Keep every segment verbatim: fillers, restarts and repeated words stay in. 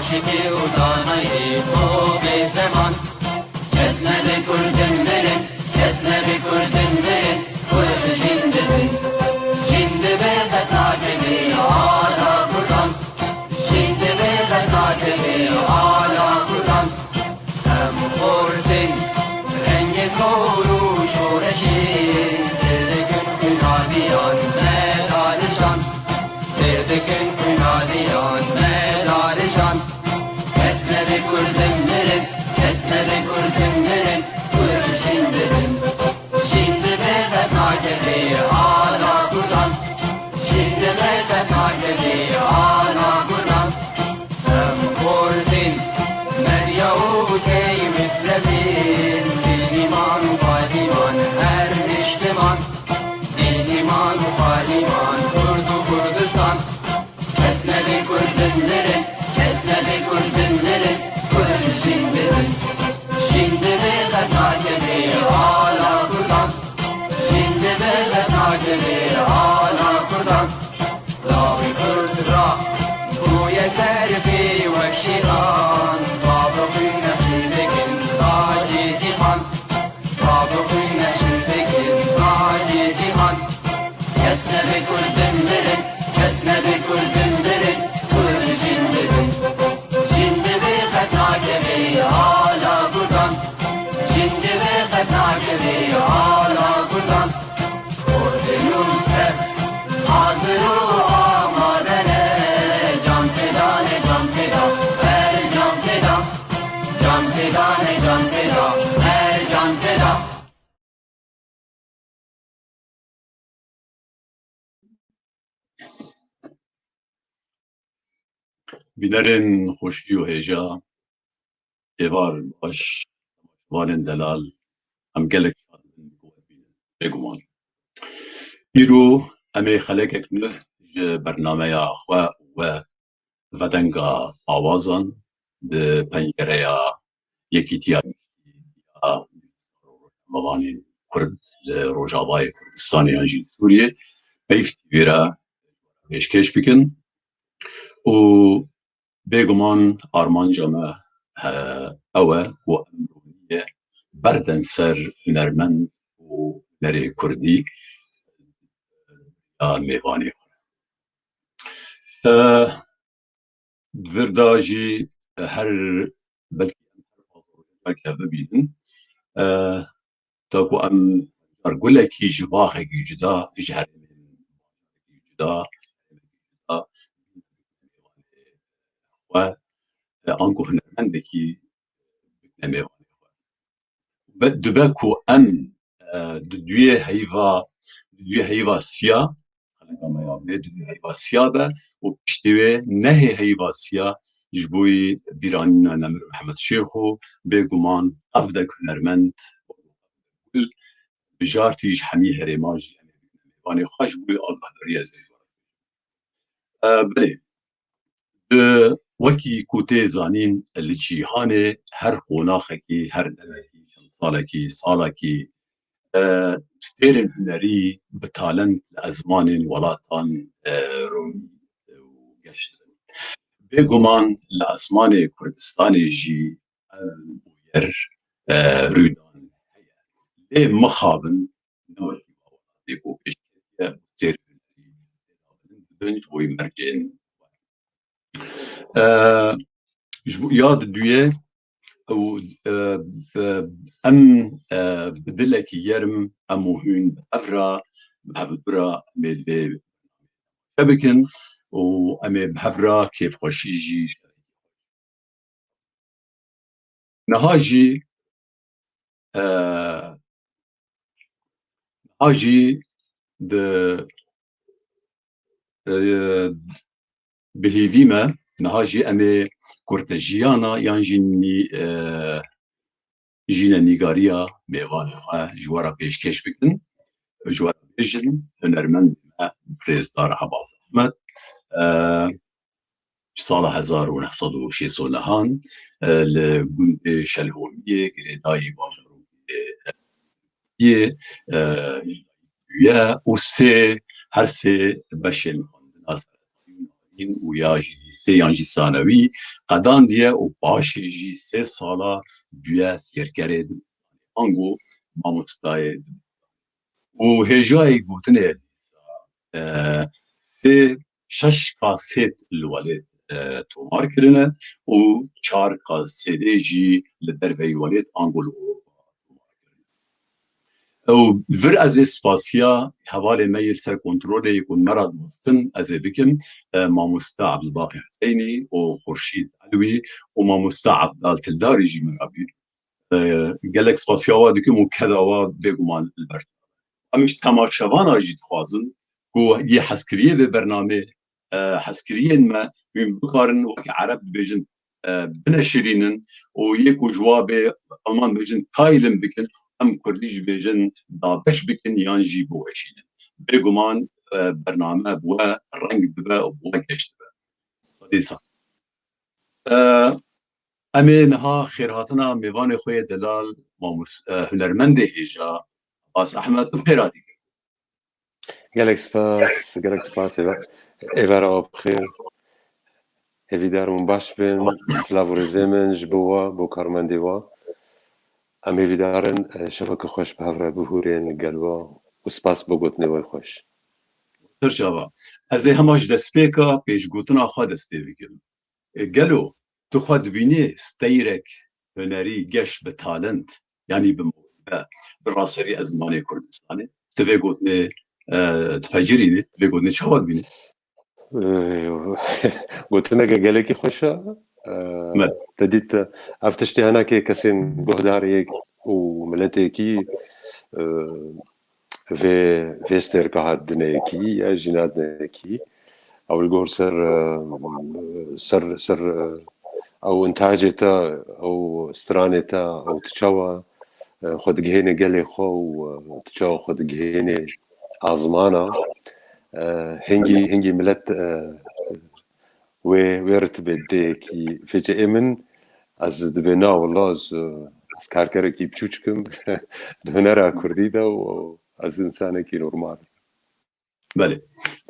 Şikî û danayî xo bê zeman. Kes nebe kurdin mirin, kes nebe kurdin mirin, kurd jin dibin. Jin dibe qet nakevê ala kurdan. Jin dibe qet nakevê ala kurdan. Em xortin rengê zor û şoreşê, sêr dikin xwînaliyan me darişan. Sêr dikin xwînaliyan me darişan. Kes nebe kurdin mirin, kes nebe kurdin mirin, kurd jin dibin. Jin dibe qet nakevê ala kurdan. Jin dibe qet nakevê ala kurdan. Em xortin, Medya û Key Misrefîn, Dîlîman û Balîman, her niştiman. Dîlîman û Balîman, Kurd û Kurdistan. Kes nebe kurdin mirin, kes nebe kurdin mirin, kurd jin dibin. Jin dibe qet nakevê ala kurdan. Jin dibe qet nakevê ala kurdan. Lawê kurd ra bûye serfê wek şîran. Bavê xwîn nexşî dikin tacê cîhan. Bavê xwîn nexşî dikin tacê cîhan. Kes nebe kurdin mirin, kes nebe kurdin mirin, kurd jin dibin. Jin dibe qet nakevê ala kurdan. Jin dibe qet nakevê ala kurdan. Kurdê nû tev hazir û amade ne. Can feda ne, can feda, her can feda. Can feda ne, can feda, her can feda. Bînerên xweşî û hêja, êvar baş, vanên delal, em gelek şad in ku we bînin, bêguman. Îro em ê xelekek nû ji bernameya xwe û we vedenga awazan di pencereya Yekîtiya Giştî ya Rojnamevanên Kurd li Rojavayê Kurdistanê yan jî Sûriyê, Peyv T V re pêşkêş bikin û bêguman armanca me, e, ew e ku em roniyê berdin ser hunermend û hunerê kurdî ya mêvanê xwe. E, Di vir de jî her, belkî em her pazdeh rojeke bibînin, e, ta ku em car gulekî ji baxekî cuda, ji herêmên cuda, xwe, e, anku hunermendekî bikine mêvanê xwe. Be, dibe ku em, e, di duyê heyva, di duyê heyva siya, xeleka me ya vê di duyê heyva siya be û piştî wê nehê heyva siya ji bo yî bîranîna Nemir Mihemed Şêxo, bêguman ev dek hunermend bijartî ji hemî herêma jî em ê bînin mêvanê xwe ji bo yî agahdariya zêde. E, belê, Bi wekî ku tê zanîn, li cîhanê her qonaxekî, her demekî, çend salekî, salekî, e, stêrên hunerî bi talent li ezmanên welatan, e, rûnî û geş dibin. Bêguman li ezmanê Kurdistanê jî ev bûyer, e, rûdan heye. Lê mixabin, ne wekî welatê ku pêşketiye û stêrên hunerî dibin ji bo yî mercên E, ji bo ya diduyê û, e, e, em, e, bi dilekî germ em û hûn bi hev re, bi hev re em ê di vê bikin û em ê bi hev re kêfxweşî jî. Niha jî, e, niha jî di, e, bi hêvî me, niha jî em ê kurtejiyana yan jî nî-, e, jînenîgariya mêvanê xwe ji we re pêşkêş bikin. Ji we re bêjin, hunermendê me birêzdar Ebaz Ehmed, e, ji sala hezar û neh sed û şêst û nehan, e, li gundê Şelhomiyê, girêdayî bajarokê yê, e, ye û sê, her sê beşên xwendina seretayî û navî û ya jî lîsê yan jî sanewî qedandiye û paşê jî sê sala bûye fêrkerê dibistanê, ango mamostayê dibistanê. Û hêjayî gotinê dîsa, e, sê şeş kasêt li welêt, e, tomar kirine û çar kasêdê jî li derveyî welêt ango li Ewropa tomar kirine. Ew vir ez ê spasiya hevalê me yê li ser kontrolê yê ku me re diwestin ez ê bikim, e, mamoste Ebdulbaqî Huseynî û Xurşîd Elwî û mamoste Ebdal Tildarî jî me re bî. E, gelek spasiya wa dikim û keda wa bêguman li ber. Em ji temaşevana jî dixwazin ku yê hezkiriyê vê bernamê, e, hezkiriyên me hûn bikarin wekî ereb dibêjin, e, bineşirînin û yê ku ji wa bê alman dibêjin taylim bikin, em kurdî jî bêjin dabeş bikin yan jî biweşînin. Bêguman, e, bername bi we reng dibe û bi we geş dibe. Sedî sed. E, em ê niha xêrhatina mêvanê xwe yê delal, mamost-, e, hunermendê hêja, Abbas Ehmed bi xêr hatî kirin. Gelek spas, gelek spas. Êve-, êvara we bi xêr. Hêvîdar hûn baş bin. Silav û rêzê min ji bo we, bo karmendê we. Em hêvîdar in, e, şeveke xweş bi hev re bihûrên li gel we û spas bo gotinê we xweş. Ser çava. Ez ê hema ji destpêka pêşgotina xwe dest pê bikim. E, gelo tu xwe dibînî steyrek hunerî geş bi talent, yanî bi mewhibe, bi raserî ezmanê Kurdistanê? Tu vê gotinê, e, dihecirînî, tu vê gotinê çawa dibînî? E, gotineke gelekî xweş e. E, Me. Te dît, e, ev tiştê hinekê kesên guhdarê û miletekî, e, vê, vê stêrka hat dineyekî, ya jîna dineyekî. Ew li gor ser, e, ser, ser, e, ew intacê te, ew stranê te, ew tu çawa, e, xwe digihêne gelê xwe û, e, tu çawa xwe digihêne azmana. E, hingî, hingî milet, e, wê, wê ritibê dideyekî fêçe ê min, ez dibê na willa ez, ez karkerekî biçûçik im di hunera kurdî de û ez insanekî normal im. Belê.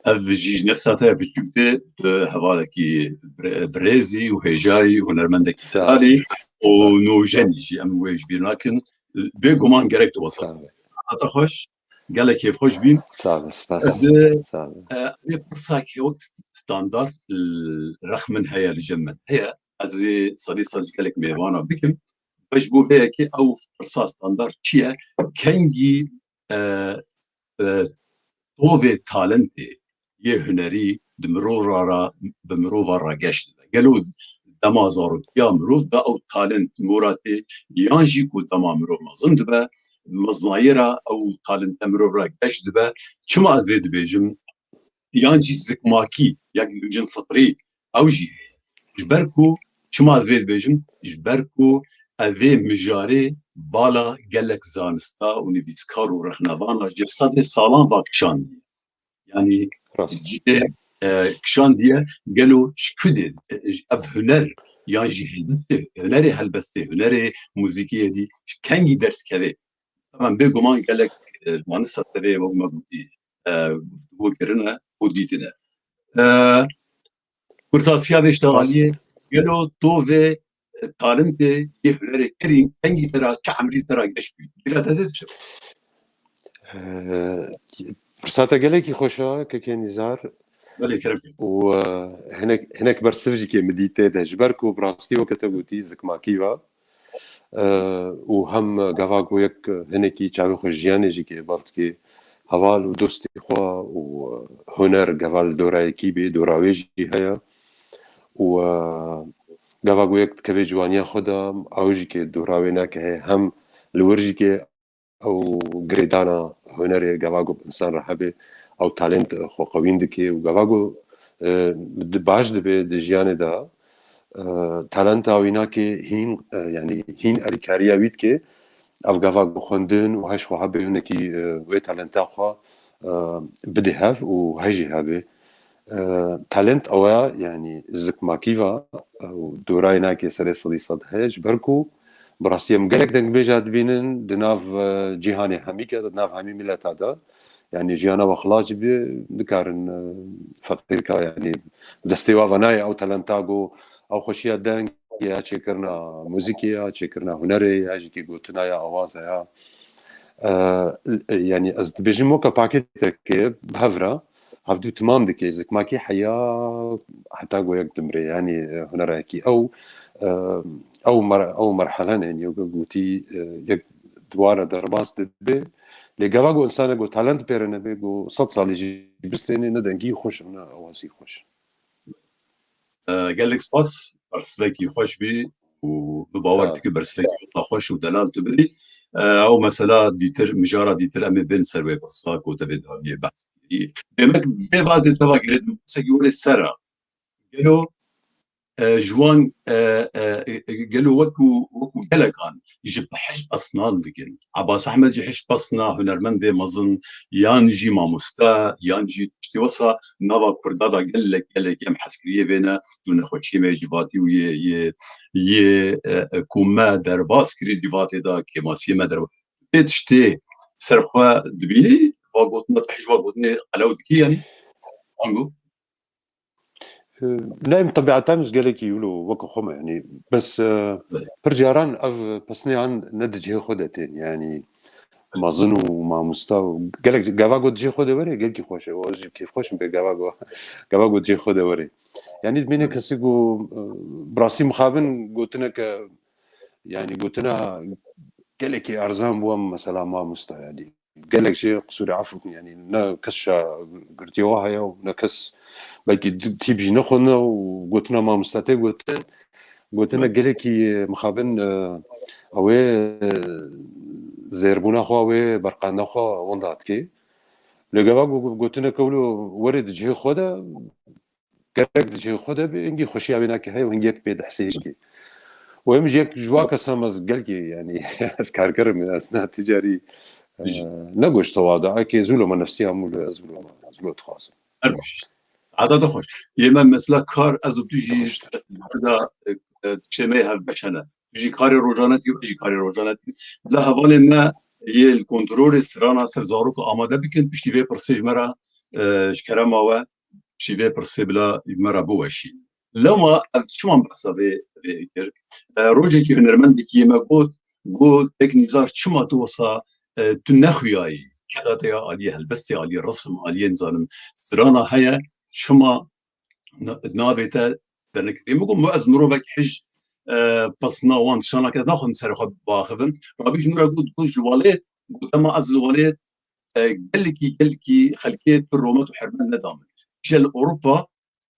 Ev jî ji nefsa te ya biçûk tê, tu hevalekî bire-, birêzî û hêjayî û hunermendekî Sağ ol. Delal î û nojenî jî em wê ji bîr nakin. Bêguman gerek tu wesa. Sağ ol. Hata xweş. Gelek kêfxweş bîn. Sağ ol, spas. Ez, Sağ ol. E, vê pirsakê wek st-, standart, e, rex min heye li cem min. Heye, ez ê serî ser ji gelek mêvana bikim. Ve ji bo vê yekê ew pirsa standart çi ye? Kengî, e, e, tovê talentê yê hunerî di mirova ra, bi mirova ra geş dibe. Gelo dema zarokiya mirov de ew talent mora tê, yan jî ku dema mirov mezin dibe, mezinayê ra ew talente mirov ra geş dibe. Çima ez vê dibêjim? Yan jî zikmakî, ya ki dibêjin fitrî, ew jî heye. Ji ber ku, çima ez vê dibêjim? Ji ber ku ev ê mijarê bala gelek zanista û nivîskar û rexnevana ji sedê salan va kişandiye. Yanî Rast. Cihê, e, kişandiye gelo ji ku dê, e, ev huner yan jî helbestê, hunerê helbestê, hunerê muzîkê yê dî ji kengî derdikeve. Tamam, bêguman gelek, e, zanista serê wek me gotî, e, guftûgo kirine û dîtine. E, Kurtasiya vê ştevaniyê, gelo tovê, e, talentê yê hunerê kerî kengî te ra, çi emrî te ra geş bî? Bîra te tê çi? Ee, Pirsa te gelekî xweş e, kekê Nîzar. Belê, kerem. Û, e, hinek, hinek bersiv jî kê min dî tê de. Ji ber ku bi rastî weke te gotî, zikmakî ve. E, û hem gava ku yek hinekî çavê xwe jiyanê jî kê, bavdikê heval û dostê xwe û, e, huner gava li dora yekî bê, dora wê jî heye. Û, e, gava ku yek dikeve ciwaniya xwe de, ew jî kê dora wê nake heye, hem li wir jî kê ew girêdana hunerê gava ku bi insan re hebe, ew talent xwe qewîn dike û gava ku, e, di, baş dibe di jiyanê de, e, talenta wî nake hîn, e, yanî hîn alîkariya wî dike, ev gava ku xwendin û heş xwe hebe hinekî, e, wê talenta xwe, e, bide hev û hejî hebe. E, talent ew e, yanî zikmakî va, e, û dorayê nake serê sedî sed heye, ji ber ku bi rastî em gelek dengbêja dibînin di nav, e, cîhanê hemî ke, di nav hemî mileta de, Yanî jiyana we xilas jî bê, nikarin, e, feqîrka, yanî destê we ve nayê ew talenta ku ew xweşiya dengê ya, çêkirina muzîkê ya, çêkirina hunerê ya, jî kî gotina ya, awaza ya. E, yanî ez dibêjim weke pakêtekê bi hev re, hevdû timam dike, zikmakî heya heta ku yek dimrê, yanî, e, hunerekî ew, e, ew mer-, ew merhele ne, yanî weke gotî, e, yek di ware derbas dibe. Lê gava ku însanek ku talent pê re nebe, ku sed salî jî bistêne, ne dengî xweş, ne awazî xweş. E, gelek spas, bersivekî xweş bî û bi bawer Sağ ol. Dikim bersivekî wexta xweş û delal tu bidî. E, ew mesela dîtir, mijara dîtir em ê bên ser wê bersa ku te vê dawiyê behs kirî. Demek vê vazê te va girêt min bersekî were ser e. Gelo, e, ji wan, e, e, e, gelo wekû, wekû gelekan ji hişk pesnan dikin. Abbas Ehmed jî hişk pesna hunermendê mezin yan jî mamoste yan jî tiştê wesa nava Kurda da gelek, gelek em hezkiriyê vê ne, tu nexweşiyê me yê civatî û yê, yê, yê, e, e, ku me derbas kirî civatê da, kêmasiyê me derbas. Vê tiştê ser xwe dibînî, va gotina tu hişk va gotinê qelew dikî, yanî? Ango? E, ne, em tebieta em ji gelekî wilo weke xwe me, yanî, bes, e, Belê. Pir caran ev pesnê an ne di cihê xwe de tên, yanî, mezin û mamosta û gelek gava ku di cihê xwe de were, gelkî xweş e. Û ez jî kêfxweş im pê gava ku, gava ku di cihê xwe de were. Yanî, dimîne Belê. Kesî ku, e, bi rastî mixabin gotineke, yanî, gotina gelekî erzan bû, em mesela mamosta, yanî. Gelek jê qisûrê efw, yanî ne kes şagirtiyê wa heye û ne kes belkî di-, tîp jî nexwendine û gotina mamoste tê gotin, gotina Evet. Gelekî mixabin, e, ew ê, e, zêrbûna xwe, ew ê berqandina xwe wenda dike. Lê gava go-, go-, gotineke wilo were di cihê xwe de, gerek di cihê xwe de be, hingî xweşiya wê nake heye û hingî yek pê dihsê jî. Û em ji yek ji wa kesa me gelkî, yanî, ez karker im, ez ne ticarî, e, Jî. Ne goş tewadu, eke zûlo me nefsiya mûlo, ez zûlo me, zûlo dixwazim. Her biş. Saeta te xweş. Yê me mesela kar ez û tu jî Xweş. Berda, e, e, tiştê me yê hevbeş hene. Tu jî karê rojane dikî, ez jî karê rojane dikî. Bila hevalên me yê li kontrolê strana ser zarok amade bikin, piştî vê pirsê ji me re, e, ji kerema we, piştî vê pirsê bila ji me re biweşî. Lema ev çima behsa vê, vê kir? E, rojekî hunermendekî yê me got, got, Kek Nîzar, çima tu wisa, e, tu nexuyayî? Keda te ya aliyê helbestê, aliyê resim, aliyê, nizanim, strana heye, çima na-, navê te dernekirî? Min got, ez mirovek hij, e, pesna wan tiştana ke ez naxwazim serê xwe biaxivim. Rabî ji min re got, got, ji welêt, got, dema ez li welêt, e, gelekî, gelekî xelkê tu rûmet û hurmet neda min. Îşe li Ewropa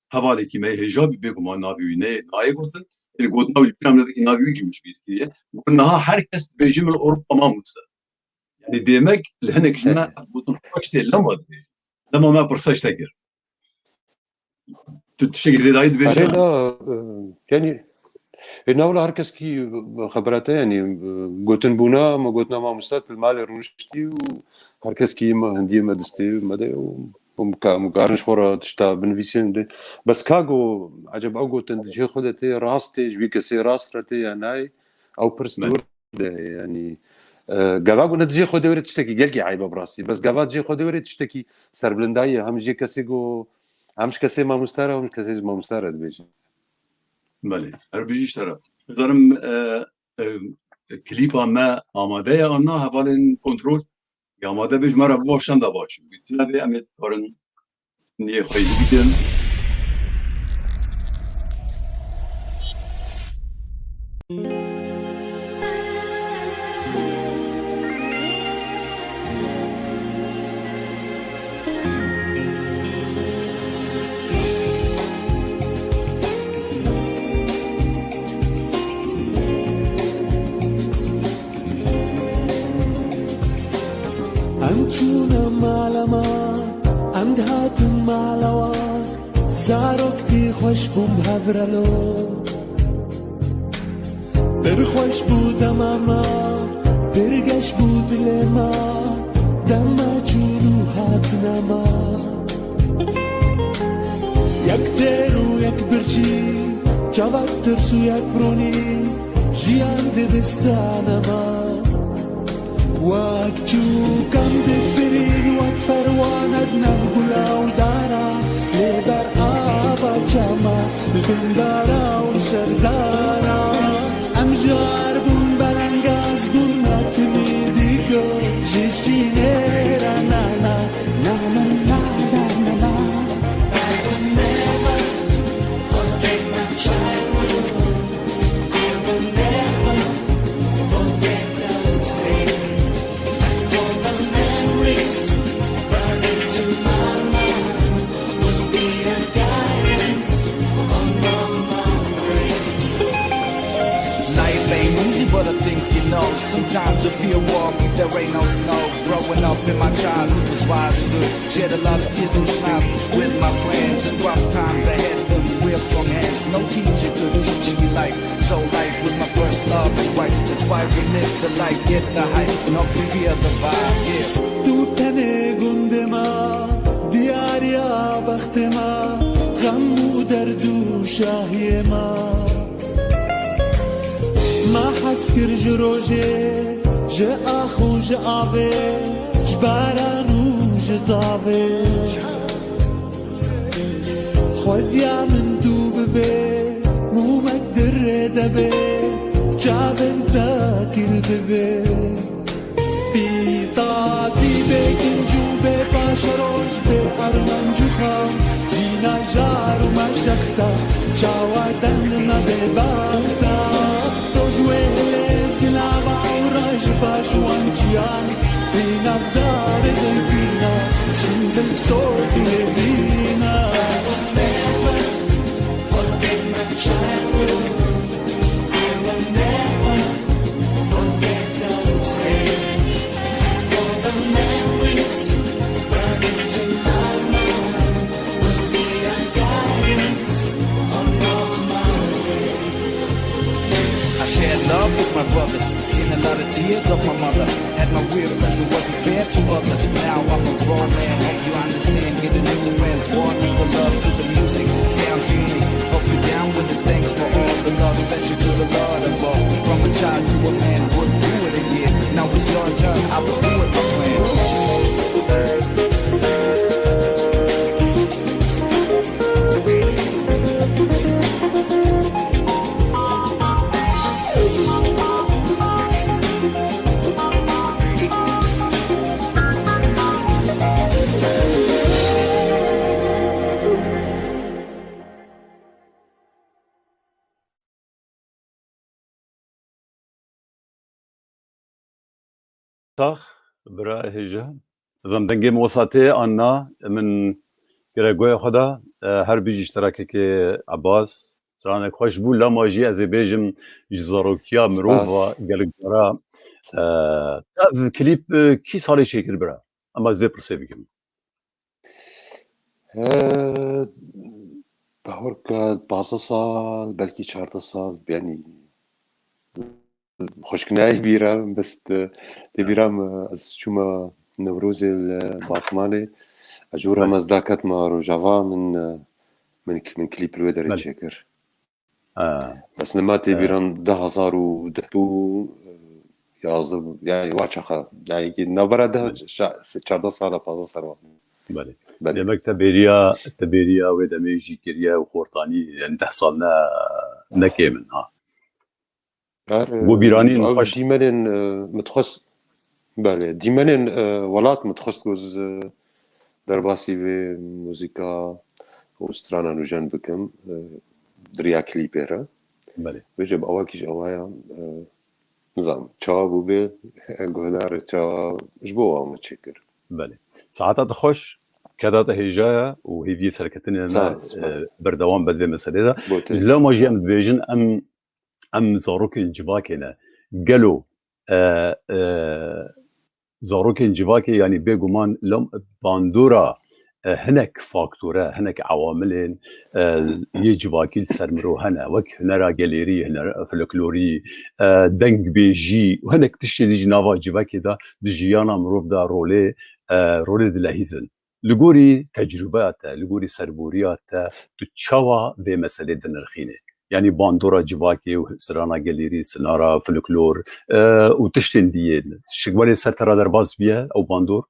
hevalekî me yê hêja bî, bêguman navê wî neyê, nayê gotin. Ê gotina wî li bîra min, navê wî jî min ji bîr kiriye. Got, niha her kes dibêje min li Ewropa mamoste. Yanî demek li hinek ji me Evet. Ev gotin xweş tê, lema dibêjin. Lema me pirsa ji te kir. Tu tiştekî zêdayî dibêjî? Erê, na, e, yanî, e, na wila her kes kî xebera te, yanî, e, gotin bûna, me gotina mamoste, tu li malê rûniştî û her kes kî me, hindiyê me distê me de û, û mika-, mikarin ji xwe re tişta binivîsîn de. Bes ka go, eceba ew gotin di cihê xwe de tê, rast tê, ji wî kesê rast re tê ya nayê, ew pirs di Ne. wir de, yanî, e, gava go ne di cihê xwe de were tiştekî gelkî eyb e bi rastî. Bes gava di cihê xwe de were tiştekî serbilindayî ye. Hem ji kesê go Em ji kesê mamoste re, em ji kesê mamoste re dibêjin. Belê, her bijî ji te re. Dizanim, e, e, klîpa me amade ye an na, hevalên kontrol? Ya amade be, ji me re biba, şenda baş. Tune be, em ê karin niyê xwe yî bikin. Em çûne mala me, em dihatin mala we. Zarok tê xweş bûn bi hev re lo. Pir xweş bû dema me, pir geş bû dilê me, dema çûn û hatina me. Yek têr û yek birçî, çavek tirs û yek ronî, jiyan dibistana me. Wek çûk em difirîn, Perwane di nav gula û dara, lê ber ava çema, li bin dara û li ser dara. Em ji ar bûn belengaz bûn, me timî dîko, ji şînê re nana, nana, nana, nana. Life ain't easy, but I think you know. Sometimes you feel warm if there ain't no snow. Growing up in my childhood was wild and good. Shed a lot of tears and smiles with my friends. And rough times I had them real strong hands. No teacher could teach me life. So life was my first love and wife. That's why we live the life, get the hype, and hope you feel the vibe, yeah. Tu tenê gundê me, diyariya bextê me, xem û derd û şahiyê me. Me hez kir ji rojê, ji ax û ji avê, ji baran û ji davê. Xweziya min tu bibê, mûmek di rê de bê, çavên te tîl bibê. Pîtazî bê kinc û bê paşeroj, bê armanc û xam, jîna jar û meşexta, çawa deng li me bê bexta. Roj wê hilê di nava û roj baş wan çiyan, di nav darê zengîna, çin bil sot û lêvîna. I shared love with my brothers, seen a lot of tears of my mother. Had my weird friends, it wasn't fair to others. Now I'm a grown man, hope you understand. Getting new friends, one is the love to the music, sounds unique. Hope you're down with the thanks for all the love, special to the Lord above. From a child to a man, would do it again. Now it's your turn, I will do it, my friend. Sax, bira hêja. Ez em dengê min wesa tê an na, min gere goya xwe da, e, her bijî îştirakekê Ebas, stranek xweş bû, lema jî ez ê bêjim ji zarokiya mirova gelek cara, e, ev klîp, e, kî salê çêkir bira? Em ez vê pirsê bikim. He, bahorka pazdeh sal, belkî çardeh sal, yanî xweşik nayê bîra, bes te, tê bîra min, ez çûme Newrozê li Batmanê, ez ji wir re me ez daketme Rojava, min, min, min klîp li wê derê çêkir. Ha. Bes nema tê bîran du hazar û deh û yazdeh, yani wa çaxa, yani ki navbera deh, çardeh sala, pazdeh sala. Belê. Belê. Demek te bêriya, te bêriya wê demê jî kiriye û xortanî, yani deh sal ne, ne kêm in, ha. Her, Bo bîranîn ew xweş. Dîmenên, e, min dixwest, belê, dîmenên, e, welat min dixwest ku ez, e, derbasî vê muzîka û strana nûjen bikim, e, di riya klîpê re. Belê. Vêce bi awakî ji awaya, e, nizanim, çawa bû bê, guhdar çawa ji bo wan min çêkir. Belê. Saeta te xweş, keda te hêja ye û hêviyê serketinê me, Sağ ol, spas. E, berdewam be di vê meselê de. Bo te Lewma jî spas. Em dibêjin, em, em zarokên civakê ne. Gelo, e, e, zarokên civakê, yanî bêguman lom-, bandora, e, hinek faktore, hinek ewamilên, e, yê civakî li ser mirov hene, wek hunera gelêrî, hunera folklorî, e, dengbêjî û hinek tiştê dî ji nava civakê de di jiyana mirov de rolê, e, rolê dilehîzin. Li gorî tecrûbeya te, li gorî serboriya te, tu çawa vê meselê dinirxînî? Yanî bandora civakê û strana gelêrî, sinara, folklor, e, û tiştên dî yên. Şikbelê ser te re derbas biye ew bandor?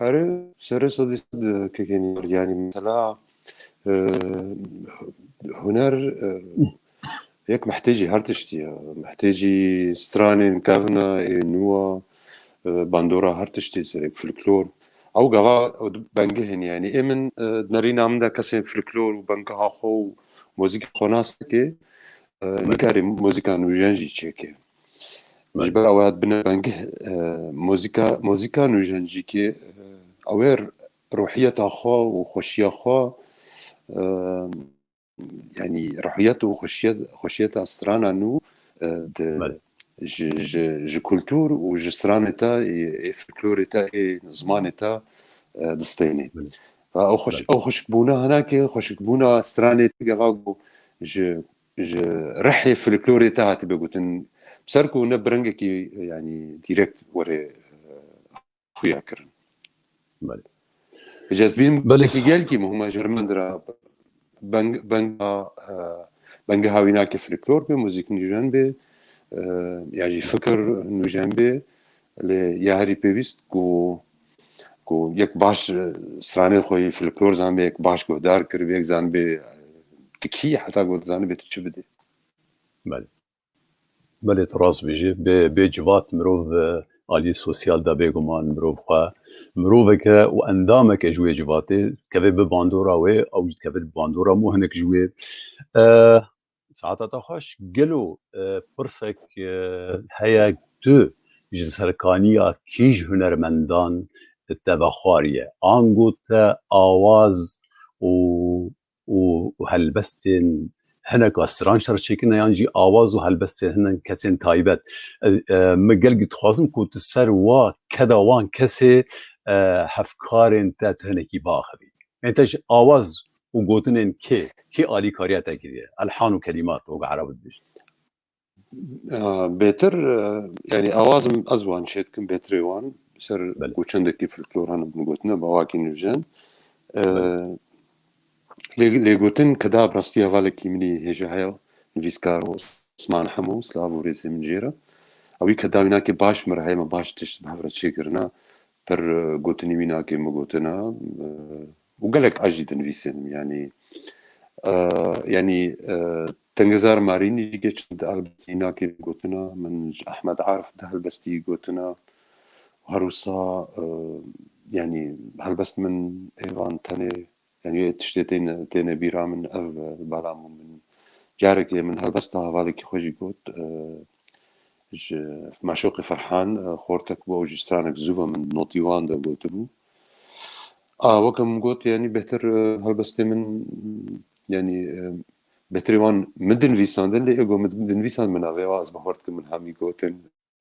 Erê, serê sedî sed kekenî, yanî mesela, e, huner, e, yek mehtêcî her tiştî ye. Mehtêcî stranên kevna ê nû a, e, bandora her tiştî, serek folklor. Ew gava bengihên, yanî ê min, e, nerîna min de kesên folklor û bengiha xwe û muzîka xwe nas neke, e, nikarî muzîka nûjen jî çêke. Ji ber ew hat bine bengih, e, muzîka, muzîka nûjen jî ke, e, ew ê ruhiyeta xwe û xweşiya xwe, e, yanî ruhiyet û xweşiyet, xweşiyeta strana nû, e, di, ji, ji, ji kultur û ji stranê te, ê, ê folklorê te, ê zimanê te, e, distênê. Ve ew xweş-, ew xweşikbûna hinakê, xweşikbûna stranê te gava ku ji, ji rihê folklorê te hatibe gotin. Ser ku ne bi rengekî, yanî direkt were, e, xuya kirin. Belê. Ji ez bînim Belê. Tiştekî gelkî muhim e ji hunermend re beng-, benga, e, benga hawînakê folklor be, muzîk nûjen be, e, ya jî fikir nûjen be. Lê ya herî pêwîst ku, ku yek baş, e, stranê xwe yê folklor zanbe, yek baş guhdar kiribe, yek zanbe, e, tu kî yî, heta ku zanbe tu çi bidê. Belê. Belê, tu rast bijî. Bê, bê civat mirov, e, alî sosyal de bêguman mirov xwe, miroveke û endameke ji wê civatê keve bi bandora wê, ew jî dikeve bi bandora min û hinek ji wê. E, saeta te xweş. Gelo, e, pirsek, e, heye, tu ji serkaniya kî ji hunermendan te vexwariye? Ango te awaz û û, û helbestên hineka stran şer çêkirine, yan jî awaz û helbestên hinek kesên taybet. E, e, min gelkî dixwazim ku tu ser wa keda wan kesê, e, hevkarên te tu hinekî biaxivî. Ên te ji awaz û gotinên kê, kê alîkariya te kiriye? Elhan û kelîmat, wek ereb dibêjin. A, bêtir, e, yanî awazim ez wan çêdikim, bêtirê wan ser Belê. Ku çendekî folklor hene min gotine, bi awakî nûjen. E, Belê. Lê, lê gotin keda bi rastî hevalekî min î hêja heye, nivîskar Osman Hemo, silav û rêzê min jê re. Ewî keda wînakê baş min re heye, me baş tişt bi hev re çêkirina. Pir, e, gotinî wînakê min gotina, e, û gelek ez jî dinivîsim, yanî, e, yanî, e, Tengezar Marînî jî geç di helbestî wînakê min gotina, min ji Ehmed Arif di helbestî gotina, her wisa, e, yanî helbest min êvan tenê, yanî tiştê têne, têne bîra min ev, e, bala min, min carekê min helbesta hevalekî xwe jî got, e, ji Maşoqê Ferhan, e, xortek bû, ew jî stranek zû ve min notî wan de gotibû. A, weke min got, yanî bêtir, e, helbestê min, yanî, e, bêtirê wan min dinivîsandin, lê ê got min dinivîsand, min navê wa ez bawer dikim min hemî gotin.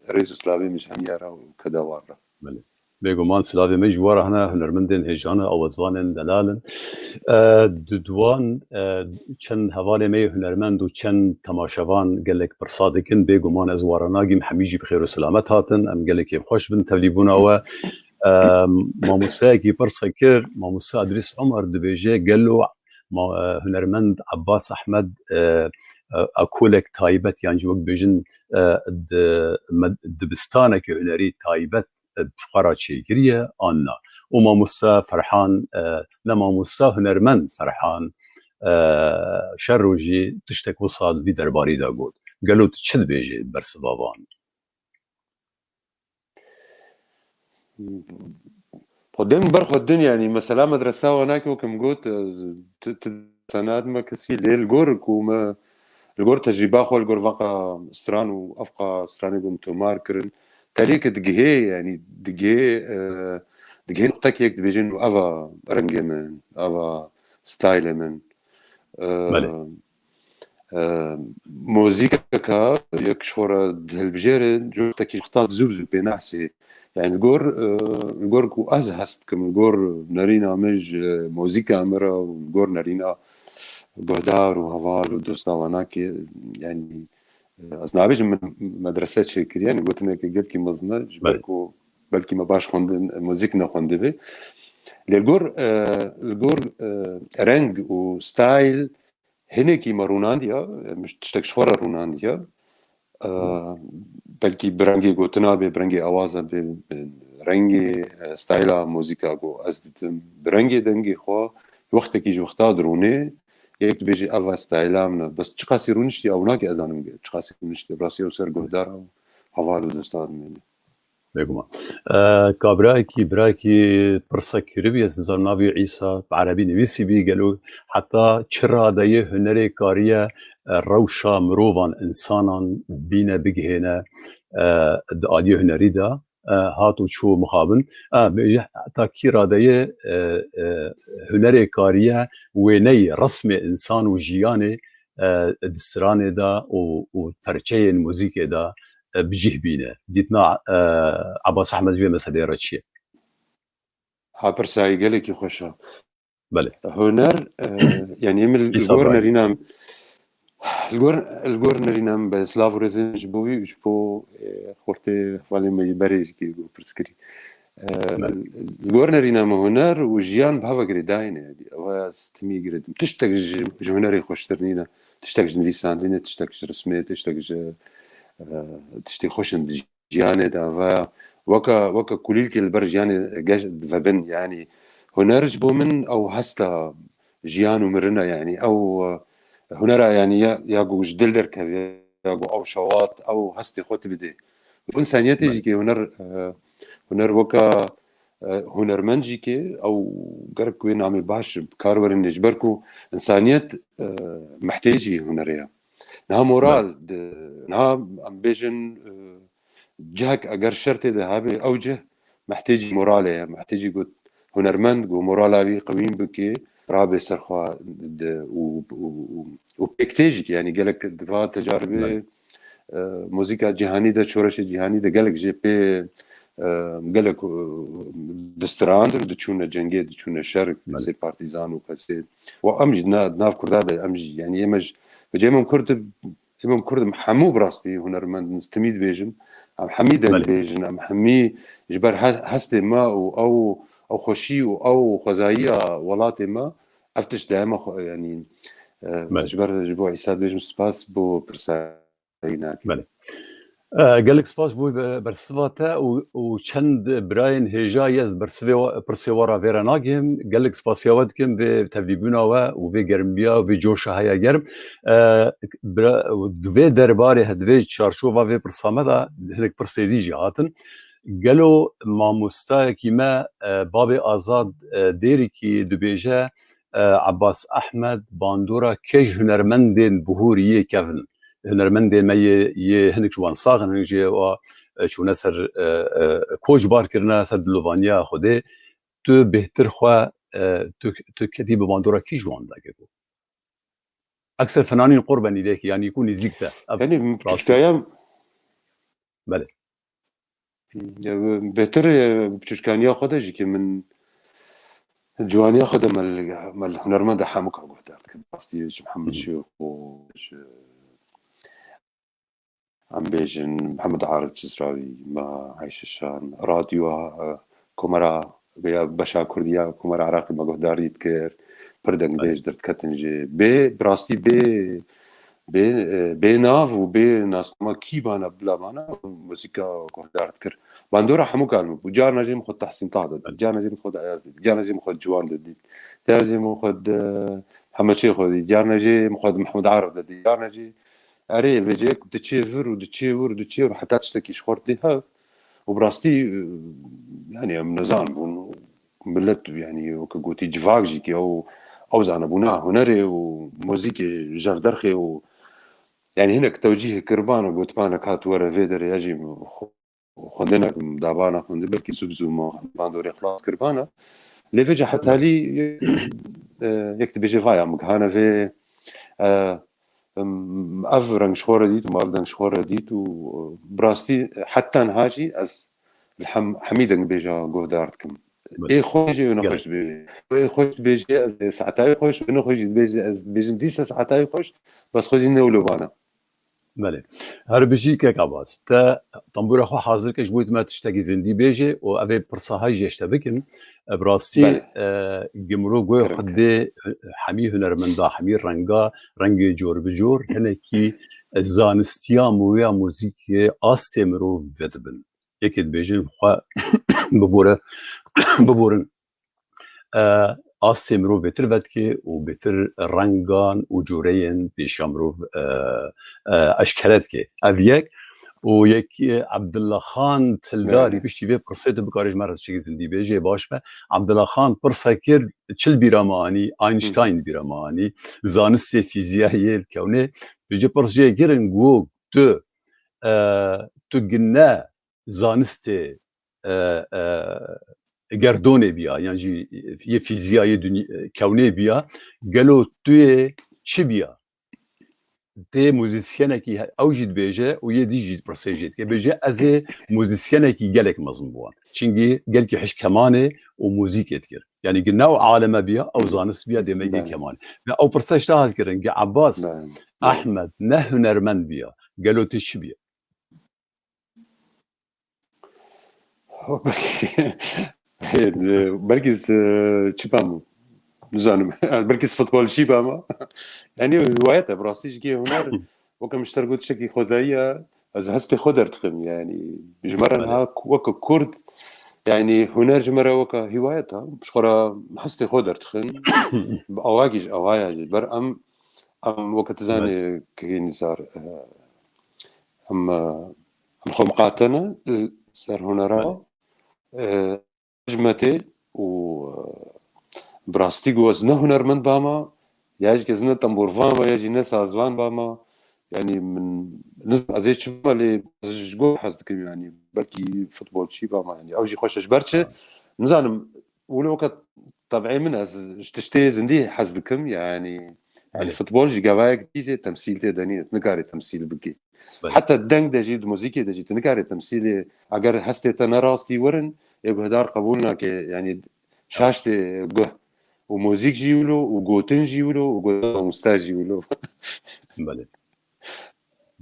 Rêz û silavê min ji hemiya re û keda wan re. Belê. Bêguman silavê me ji we re hene, hunermendên hêja ne, awazvanên delal in. E, di, di wan, e, çend hevalê me yê hunermend û çend temaşevan gelek pirsa dikin. Bêguman ez we re nagîm, hemî jî bi xêr û selamet hatin. Em gelekî xweş bin tevlîbûna we. E, mamosteyekî pirse kir, mamoste Edrîs Omer dibêje, gelo ma-, e, hunermend Abbas Ahmed, e, e, ekolek taybet, yan jî wek bêjin, e, di med-, dibistaneke hunerî taybet, e, bi xwe re çêkiriye an na? Û mamoste Ferhan, e, ne mamoste, hunermend Ferhan, e, Şerro jî tiştek wisa di vî derbarî de got. Gelo tu çi dibêjî bersiva van? Xwedê min ber xwe din, yanî mesela medresa we nake, wek min got, e, ti, ti senat me kesî lê li gor ku me, li gor tecrîba xwe, li gor veqa stran û evqa stranê ku min tomar kirin, telê ke digihê, yanî digihê, e, digihê noqtekê yek dibêjin û eva rengê min, eva staylê min. E, Belê. E, muzîkeka yek ji xwe re dihilbijêre, cotekî ji xwe ta zû bi zû pê nehsê. Yani li gor, e, li gor ku ez hez dikim, li gor nerîna min ji muzîka min re û li gor nerîna guhdar û heval û dosta wanakê, yani, e, ez nabêjim min medrese çêkiriye, yani gotineke gelkî mezin e, ji ber Belê. Ku belkî me baş xwendin, muzîk nexwendibê. Lê li gor, e, li gor, e, reng û style hinekî me rûnandiya, em tiştek ji xwe re rûnandiya. E, Hmm. Belkî bi rengê gotina bê, bi rengê awaza bê, bi, rengê, e, stayla muzîka ku ez didim, bi rengê dengê xwe, wextekî ji wexta dirûnê, yek dibêje, "Ev e stayla min e." Bes çiqasî rûniştî, ew nake ez zanim çiqasî rûniştî. Bi rastî ew ser guhdar û heval û dostan dimêne. Bêguman. E, ka birayekî, birayekî pirsek kiribî, ez nizanim navê Îsa, bi erebî nivîsî bî, gelo heta çi radeyê hunerê kariye, e, rewşa mirovan, insanan bîne bigihêne, e, di aliyê hunerî de, e, hat û çû mixabin. E, heta kî radeyê, e, e, hunerê kariye wêneyê, resmê insan û jiyanê, e, di stranê de û, û perçeyên muzîkê de, e, bi cih bîne. Dîtina, e, Abbas Ehmed ji vê meseleyê re çi ye? Ha, pirsayî gelekî xweş e. Belê. Huner, e, yanî em li Îsa gor Brahîm. nerîna, li gor, li gor nerîna min be silav û rêzên ji bo wî û ji bo, e, xortê hevalê me yê berê jî kê ku pirs kirî. E, Belê. Li gor nerîna min huner û jiyan bi hev e girêdayî ne. Ew ya stimî girêdin. Tiştek ji, ji hunerê xweştir nîne. Tiştek ji nivîsandinê, tiştek ji rismê, tiştek ji, e, tiştê xweş in di jiyanê de ve weke, weke kulîlkê li ber jiyanê geş vebin. Yanî huner ji bo min ew hesta jiyan û mirin e. Yanî ew, e, hunera, yanî ya, ya ku ji dil derkeve, ya ku ew şewat, ew hestê xwe tu bidê. Ji bo însaniyetê Belê. jî kê huner, e, huner weke, e, hunermend jî kê ew gerek wê namê baş bi kar werin, ji ber ku însaniyet, e, mihtêcî hunerê ye. Niha moral, Belê. di, niha em bêjin, e, cihek eger şertê de hebe, ew cih mehtêcî moralê ye, mehtêcî ku hunermend ku morala wî qewîn bike, rabe ser xwe de û, û, û, û pêktê jî, yanî gelek di va tecaribê, Belê. e, muzîka cîhanî de, şoreşê cîhanî de gelek jê pê, e, gelek, e, distrandin, diçûne cengê, diçûne şer, Belê. kesê partîzan û kesê. Û em jî na-, nav Kurda de em jî, yanî ême ji, vêca em Kurd, ême em Kurd, em hemû bi rastî hunermend in, stimî dibêjin, em hemî deng Belê. dibêjin, em hemî ji ber he-, hestê me û ew, ew xweşî û ew xwezayiya welatê me, ev tişt daima xwe, yanî, e, Belê. ji ber, ji bo Îsa dibêjim spas bo pirsa. Belê. E, gelek spas bo be-, bersiva te û, û çend birayên hêja ye, ez bersivê wa, pirsê wa ra vê re nagihim. Gelek spasiya we dikim vê tevlîbûna we û vê germbiya û vê coşa heya germ. E, bira-, di vê derbarê he, di vê çarçova vê pirsa me de hinek pirsê dî jî hatin. Gelo mamostayekî me, e, Babê Azad, e, Dêrikî dibêje, e, Abbas Ehmed bandora kê ji hunermendên bihûrî yê kevin? Hunermendê me yê, yê hinek ji wan sax in, hinek jê wa, e, çûne ser, e, e, koç bar kirine, ser dilovaniya Xwedê. Tu bêhtir xwe, e, tu, tu ketî bi bandora kî ji wan de keko? Ekser fenanîn qurbenî lêkî, yanî ku nîzîk te. Ev Yanî rastî. Belê. Ya, bêhtir, e, bi çûçkaniya xwe de jî kê min ciwaniya xwe de me li, me li hunermenda hemûka guhdar dikim. Rastî ji Mihemed Şêx û ji, em bêjin, Mihemed Arif Cizrawî, me Ayşe Şan, radyoya, e, Komara ya beşa Kurdî ya Komara Iraqê me guhdarî dikir. Pir dengbêj Belê. derdiketin jî. Bê, bi rastî bê, bê, e, bê nav û bê nasnama kî bana bila bana muzîka guhdar dikir. Bandora hemû kar min bû. Carna jê min xwe Tehsîn Tah de dît. Belê. Carna jê min xwe Ayaz de dît. Carna jê min xwe Ciwan de dît. Carna jê min xwe di Hemeçê xwe dît. Carna jê min xwe di Mihemed Arif de dît. Carna jê erê vêcek diçê vir û diçê wir û diçê wir heta tiştekî ji xwe re tê hev. Û bi rastî, e, yanî em nezan bûn. Milet, yanî weke gotî civak jî ki ew, ew zanebûna hunerê û muzîkê jevderxê û, yanî hinek tewcîh kiribana, gotibanek hat were vê derê ya jî xwe-, xwendina dabana xwendin, belkî zû bi zû me bandorê xilas kiribana. Lê vêca hetalî, e, yek dibêje vaya min gihane vê, e, em, ev reng ji xwe re dît û me ev deng ji xwe re dît û, e, bi rastî heta niha jî ez li hem, hemî dengbêja guhdar dikim. Belê. Ê xwe jî wê Gelek. nexweş dibêje. Wê xweş dibêje, ez ê saetayê xweş, wê nexweş jî dibêje, ez dibêjim dîsa saetayê xweş, bes xwe jî ne wilo bana. Belê. Her bijî kek Abbas. Te tembûra xwe hazir ke ji bo me tiştekî zindî bêje û ev ê pirsa hay jî ji te bikin. E, bi rastî, Belê. e, gimro goyê Kerem xwe ke. dê, e, hemî hunermenda, hemî renga, rengê cor bi cor, hinekî, e, zanistiya mûya muzîkê astê mirov vedibin. Yekê dibêjin xwe bibore, biborin. E, astê mirov bêtir vedike û bêtir rengan û coreyên pêşiya mirov, e, e, eşkere dike. Ev yek. Û yekî Ebdullah Xan Tildarî, belê, piştî vê pirsê tu bikarî ji me re tiştekî zindî bêjê, baş be. Ebdullah Xan pirse kir, çi li bîra me anî, Einstein li bîra me anî, zanistê fîziyayê li kewnê. Ji pirs jê kirin, got, tu, e, tu gine zanistê, e, e, gerdonê biya, yan jî yê fîziyayê duny-, kewnê biya, gelo tu yê çi biya? Tê muzîsyenekî he-, ew jî dibêje û yê dî jî pirsê jê dike. Bêje, ez ê muzîsyenekî gelek mezin bûm. Çingî gelkî hişk kemanê û muzîkê dikir. Yanî gi ne ew aleme biya, ew zanist biya, demekê, belê, kemanê. Ve ew pirse ji te hat kirin, gi Abbas, belê, Ahmed ne hunermend biya, gelo tê çi biya? Belkî, belkî, e, çi bam? Nizanim. Belkî futbolçî bama. Yani hiwayet e, bi rastî jî huner, weke min ji te re got, tiştekî xwezayî ye, ez hestê xwe derdixim. Yani ji me re, belê, niha weke Kurd, yani huner ji me re weke hiwayet e. Ji xwe re hestê xwe derdixim. Bi awakî ji awaya jî. Ber em, em weke tu zanî, belê, kekê Nîzar, e, em, e, em xwe miqate ne li ser hunera. Belê. E, ji me tê û, e, bi rastî ku ez ne hunermend bama, ya jî ez ne tembûrvan ba, ya jî ne sazvan bama. Yani min niz-, ez ê çi bima lê ez ji gor hez dikim, yani belkî futbolçî bama, yani ew jî xweş e. Ji ber çi? Ha. Nizanim, wilo weke tebî min, ez ji tiştê zindî hez dikim, yani, yani, belê, futbol jî gavayek dîzê temsîl tê de nîne, tu nikarî temsîl bikî. Belê. Heta deng de jî, di muzîkê de jî tu nikarî temsîlê, eger hestê te ne rastî werin, ê guhdar qebûl nake, yanî, evet, şaş tê guh. Û muzîk jî wilo, û gotin jî wilo, û gotin mamoste jî wilo. Belê.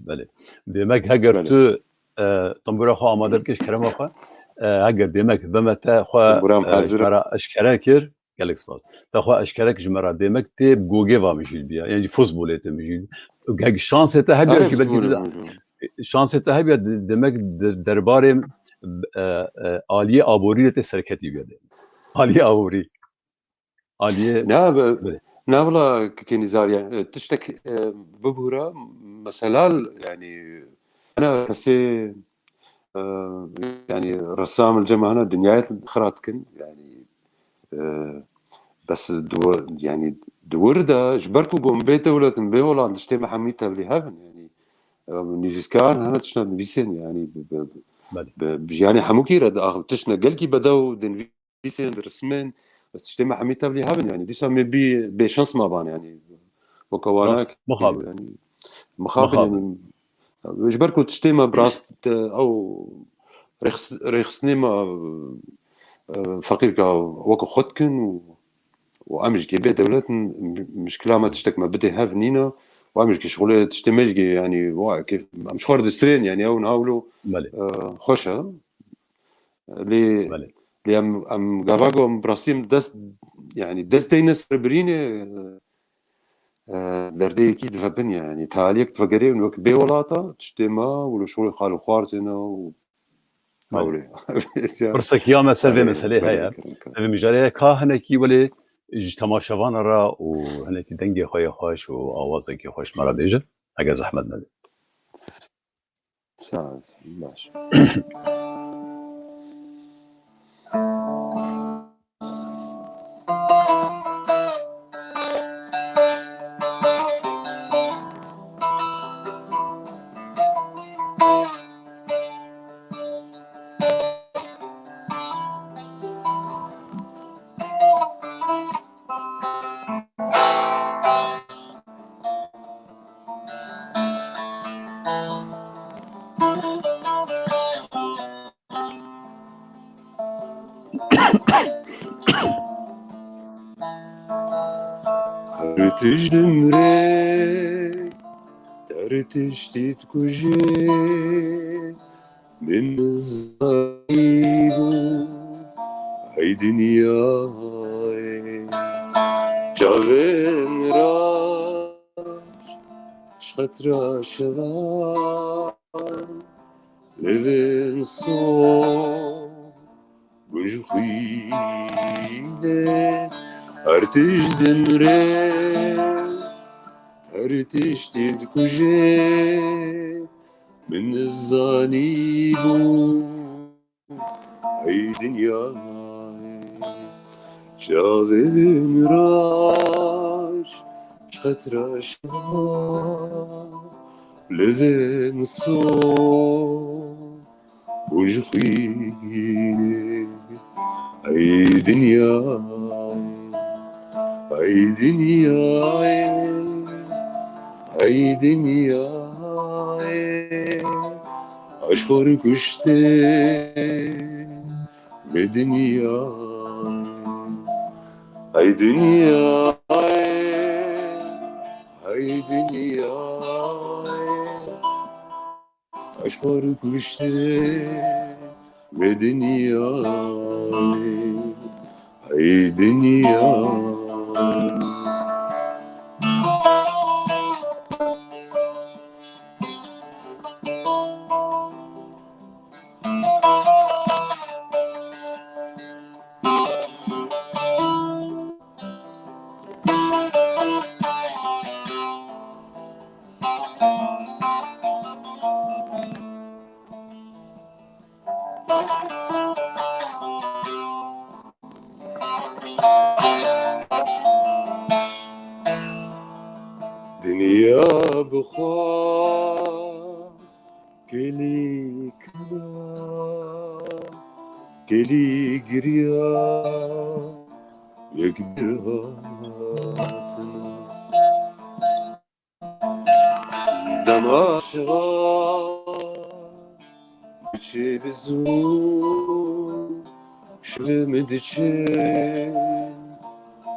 Belê. Demek heger, belê, tu, e, tembûra xwe amade bike ji kerema xwe. E, heger demek veme te xwe, tembûra min, e, hazir e, ji me re eşkere kir, gelek spas. Te xwe eşkere kir ji me re, demek tê bi gogê va mijûl biya. Yanî futbolê te mijûl. Hek şansê te hebiya, erê, jî belkî futbolê tu de, mijûl, şansê te hebiya de-, demek de-, derbarê, e, e, aliyê aborî de tê serketî biya de. Aliyê aborî. Aliyê, na, be-, belê, na, wila kekê Nîzar, e, tiştek, e, bibûra, mesela, yani, ana kesê, e, yani, ressam li cem hene dinyayê xira dikin, yani, e, bes di wir, yani, di wir de, ji ber ku got bê dewlet in, bê welat, tiştê me hemî tevlî hev in, yani, e, nivîskar hene tiştna nivîsên, yani, bi, bi, bi, belê, bi, bi jiyanê hemûkî re diaxivin, tiştna gelkî bedew dinivîsên, dirismên, ez tiştê me hemî tevlî hev in, yani, dîsa me bî bêşans maban, yani, weke wana, rast, mixabin, yani, mixabin, mixabin, yani, ji ber ku tiştê me bi rast, e, ew rêxis-, rêxistinê me, e, feqîrka weke xwe dikin û, û em jî kê bê dewlet in, mişkila me tiştek me bidê hev nîne û em jî kê şixulê tiştê me jî kê, yani, wa kê, em ji xwe re distrên, yani, ew niha wilo, belê, e, xweş e. Lê, belê, lê em, em gava ku em bi rastî em dest, yani, dest deyne serbirînê, e, derdeyekî dive bin, yani, taliyek divegerê wek bê welata, tiştê me, wilo şixulê xal û xwarzê ne û, belê, hewlê. Pirsek ya me ser vê, belê, meselê, belê, heye. Kirin, kirin. Ser vê mijarê heye. Ka hinekî welê ji temaşevana re û hinekî dengê xwe yê xweş û awazekî xweş me re bêjin, eger zehmet nebe. Sağ ol. Baş. Her tişt dimrê, her tiştî dikujê, min zayî bû, hey dinyayê. Çavên raş, ji xetra şevan, Lêvên sob bûn ji xwînê, her tişt dimre, her tiştê dikuje. Min nizanîbû, ey dinyayê, çavên raş, ji xetra şeva, lêvên sob bûn ji xwînê. Ey dinyayê, ey dinyayê, ey dinyayê, aşk xwe kuştê. Vê dinyayê, ey dinyayê, ey dinyayê, aşk xwe kuştê. Vê dinyayê, ey dinyayê. Dinya bi xwe Kelî kena, kelî giriya, yek bir hatina. Dema şiva biçe bi zû, şivê min diçe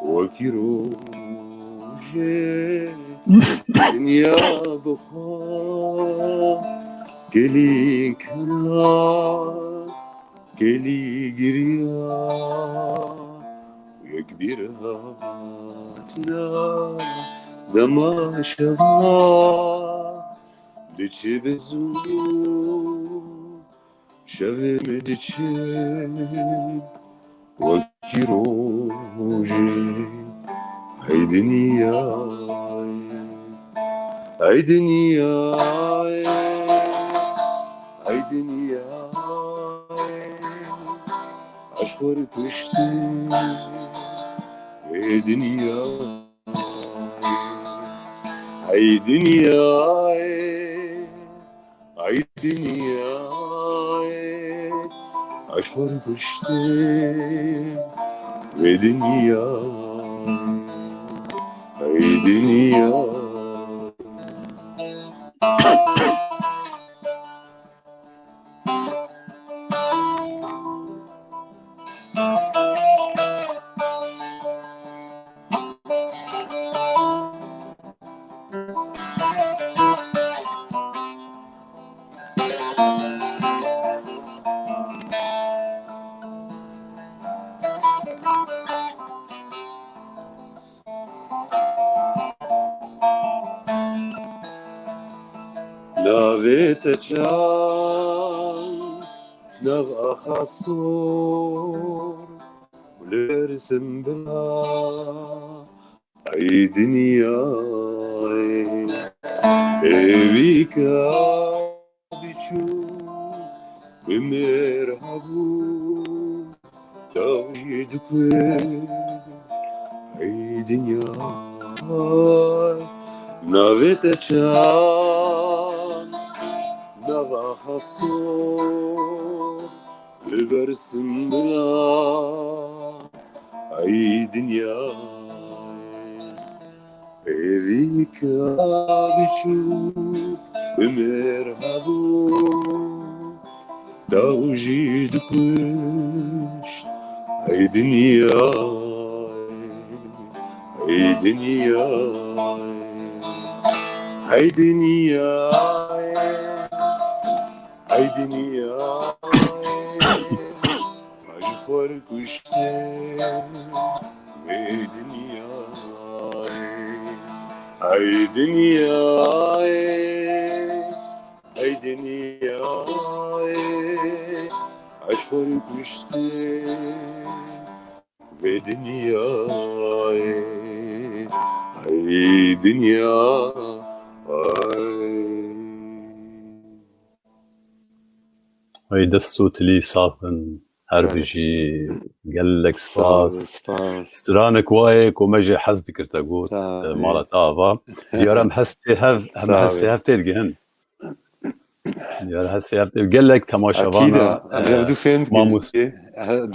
wekî rojê. Dinya bi xwe kelî kena, kelî giriya, yek bir hatina. Dema şeva diçe bi zû, şevê min diçe wekî rojê. Hey dinyayê, hey dinyayê, hey dinyayê, aşk xwe kuştî. Hey dinyayê, hey dinyayê, ay dinyayê, aşk xwe kuştî. Vê dinyayê, ay dinyayê. Navê te çan, nav axa sor, li ber simbila. Ey dinyayê, êvîka biçûk bi mêr hebû, taw jî dikwe. Ey dinyayê, navê te çan, nava xaso, li ber simbila. Ey dinyayê, êvîka biçûk bi mêr hebû, daw jî dikuşt. Ey dinyayê, ey dinyayê, ey dinyayê. Ey dinyayê, ji xwe re kuştê. Ey dinyayê, ey dinyayê, ey Dinyayê eşqên kuştê vê dinyayê, hey dinya, hey. Ay dest û tilî sax bin. Her bijî, gelek spas. Spas. Stranek wayê ku me jê hez dikir te got, e, mala te ava. Diyar em hestê hev, em hestê hev tê digihin. Diyar hestê hev tê. Gelek temaşevana, e, mamus-, e,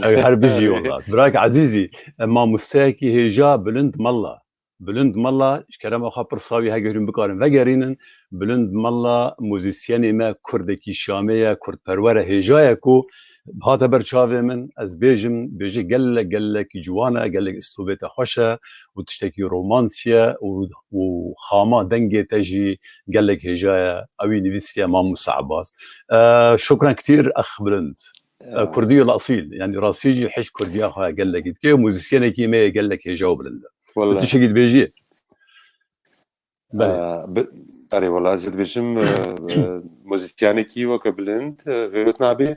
her bijî wala. Birak ezîzî, e, mamosteyekî hêja Bilind Mela. Bilind Mela, ji kerema xwe pirsa wî heger hûn bikarin vegerînin. Bilind Mela muzîsyenê me, kurdekî Şamê ye, kurdperwer e, hêja ye ku hate ber çavê min. Ez bêjim, bêje gelek, gelek ciwan e, gelek îslûbê te xweş e û tiştekî romans ye û, û xama dengê te jî gelek hêja ye. Ewî nivîsiye Mamoste Ebas. E, şukran kitîr, ex Bilind. E, Kurdî el asîl, yanî rastî jî hej kurdiya xwe gelekî dike û muzîsyenekî me ye gelek hêja û bilind e. Wele. Tu tiştekî dibêjî? Belê. Ee, bi-, erê, wela, ez dibêjim, e, e, muzîsyenekî weke bilind, e, vê got nabê.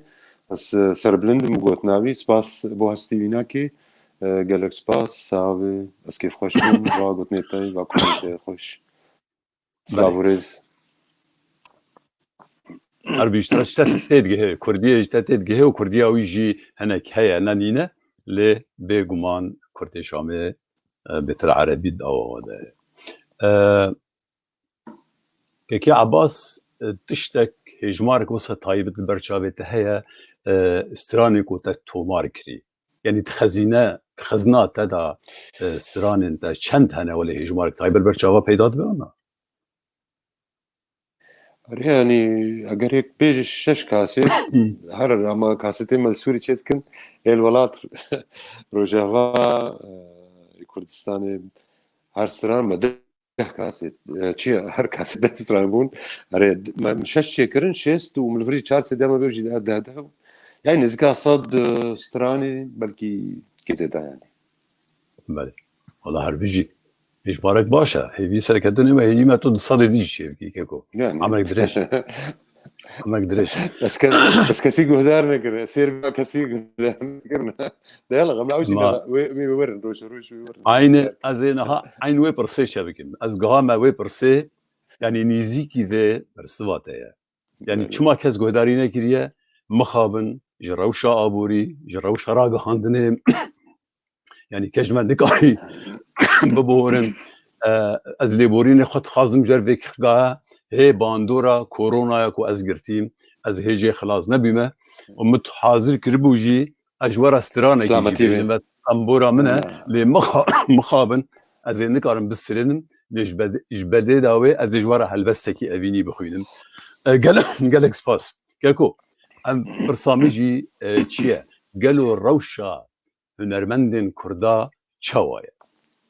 Ez, e, serbilind im got nabî. Spas bo hestî wî nakê. E, gelek spas, sax bê. Ez kêfxweş bûm. Va gotinê te, va komê te xweş. Belê. Silav û rêz. Her bîştir ji te tê digihê, Kurdiyê ji te tê digihê û Kurdiya wî jî hinek heye, ne nîne, lê bêguman Kurdê Şamê, e, bêtir Erebî di awa de ye. E, Kekê Ebas, e, tiştek, hêjmarek wisa taybet li ber çavê te heye, e, stranê ku te tomar kirî? Yanî di xezîne, di xezina te de, e, stranên te çend hene, welê hêjmarek taybet ber çava peyda dibe ana? Erê, yanî, eger yek pênc şeş kasêt, her ama kasetê me li Sûrî çêdikin, ê li welat Rojava, e, Kurdistanê her stran me deh kasêt, e, çi ye, her kasêt deh stran bûn. Erê, me şeş çêkirin, şêst û min li virî çar sê dema bê jî deh, deh, deh. Yani nêzîka sed, e, stranê, belkî kê zêde yani. Belê. Wala her bijî. Hêjmarek baş e. Hêvî serketinê me, hêvî me tu di sedê dî jî çêbikî, keko. Yani. Emek dirêj. Emek dirêj. Ez ke-, ez kesî guhdar nekirine. Sêr bîna kesî guhdar nekirine. De yala, em ew jî Ma- ne, wê, wê, wê werin, roj roj wê werin. Aynı, ez ê niha, aynı wê pirsê çêbikim. Ez giha me wê pirsê, yani nêzîkî vê bersiva te ye. Yani Evet. çima kes guhdarî nekiriye, mixabin ji rewşa aborî, ji rewşa ragihandinê, yani kes ji me nikarî biborin. E, ez lêborînê xwe dixwazim ji ber vê gahe hê bandora koronaya ku ez girtîm, ez hê jê xilas nebîme. Û min hazir kiribû jî, ez ji we re stranekî jî Selametî bêjim, bê. Ve tembora min e, Ha. lê mixa-, mixabin, ez ê nikarim bistirênim, lê ji bed-, ji bedê dawê ez ê ji we re helbestekî evînî bixwînim. E, gel-, gelek spas. Keko, em pirsa min jî, e, çi ye? Gelo rewşa hunermendên Kurda çawa ye?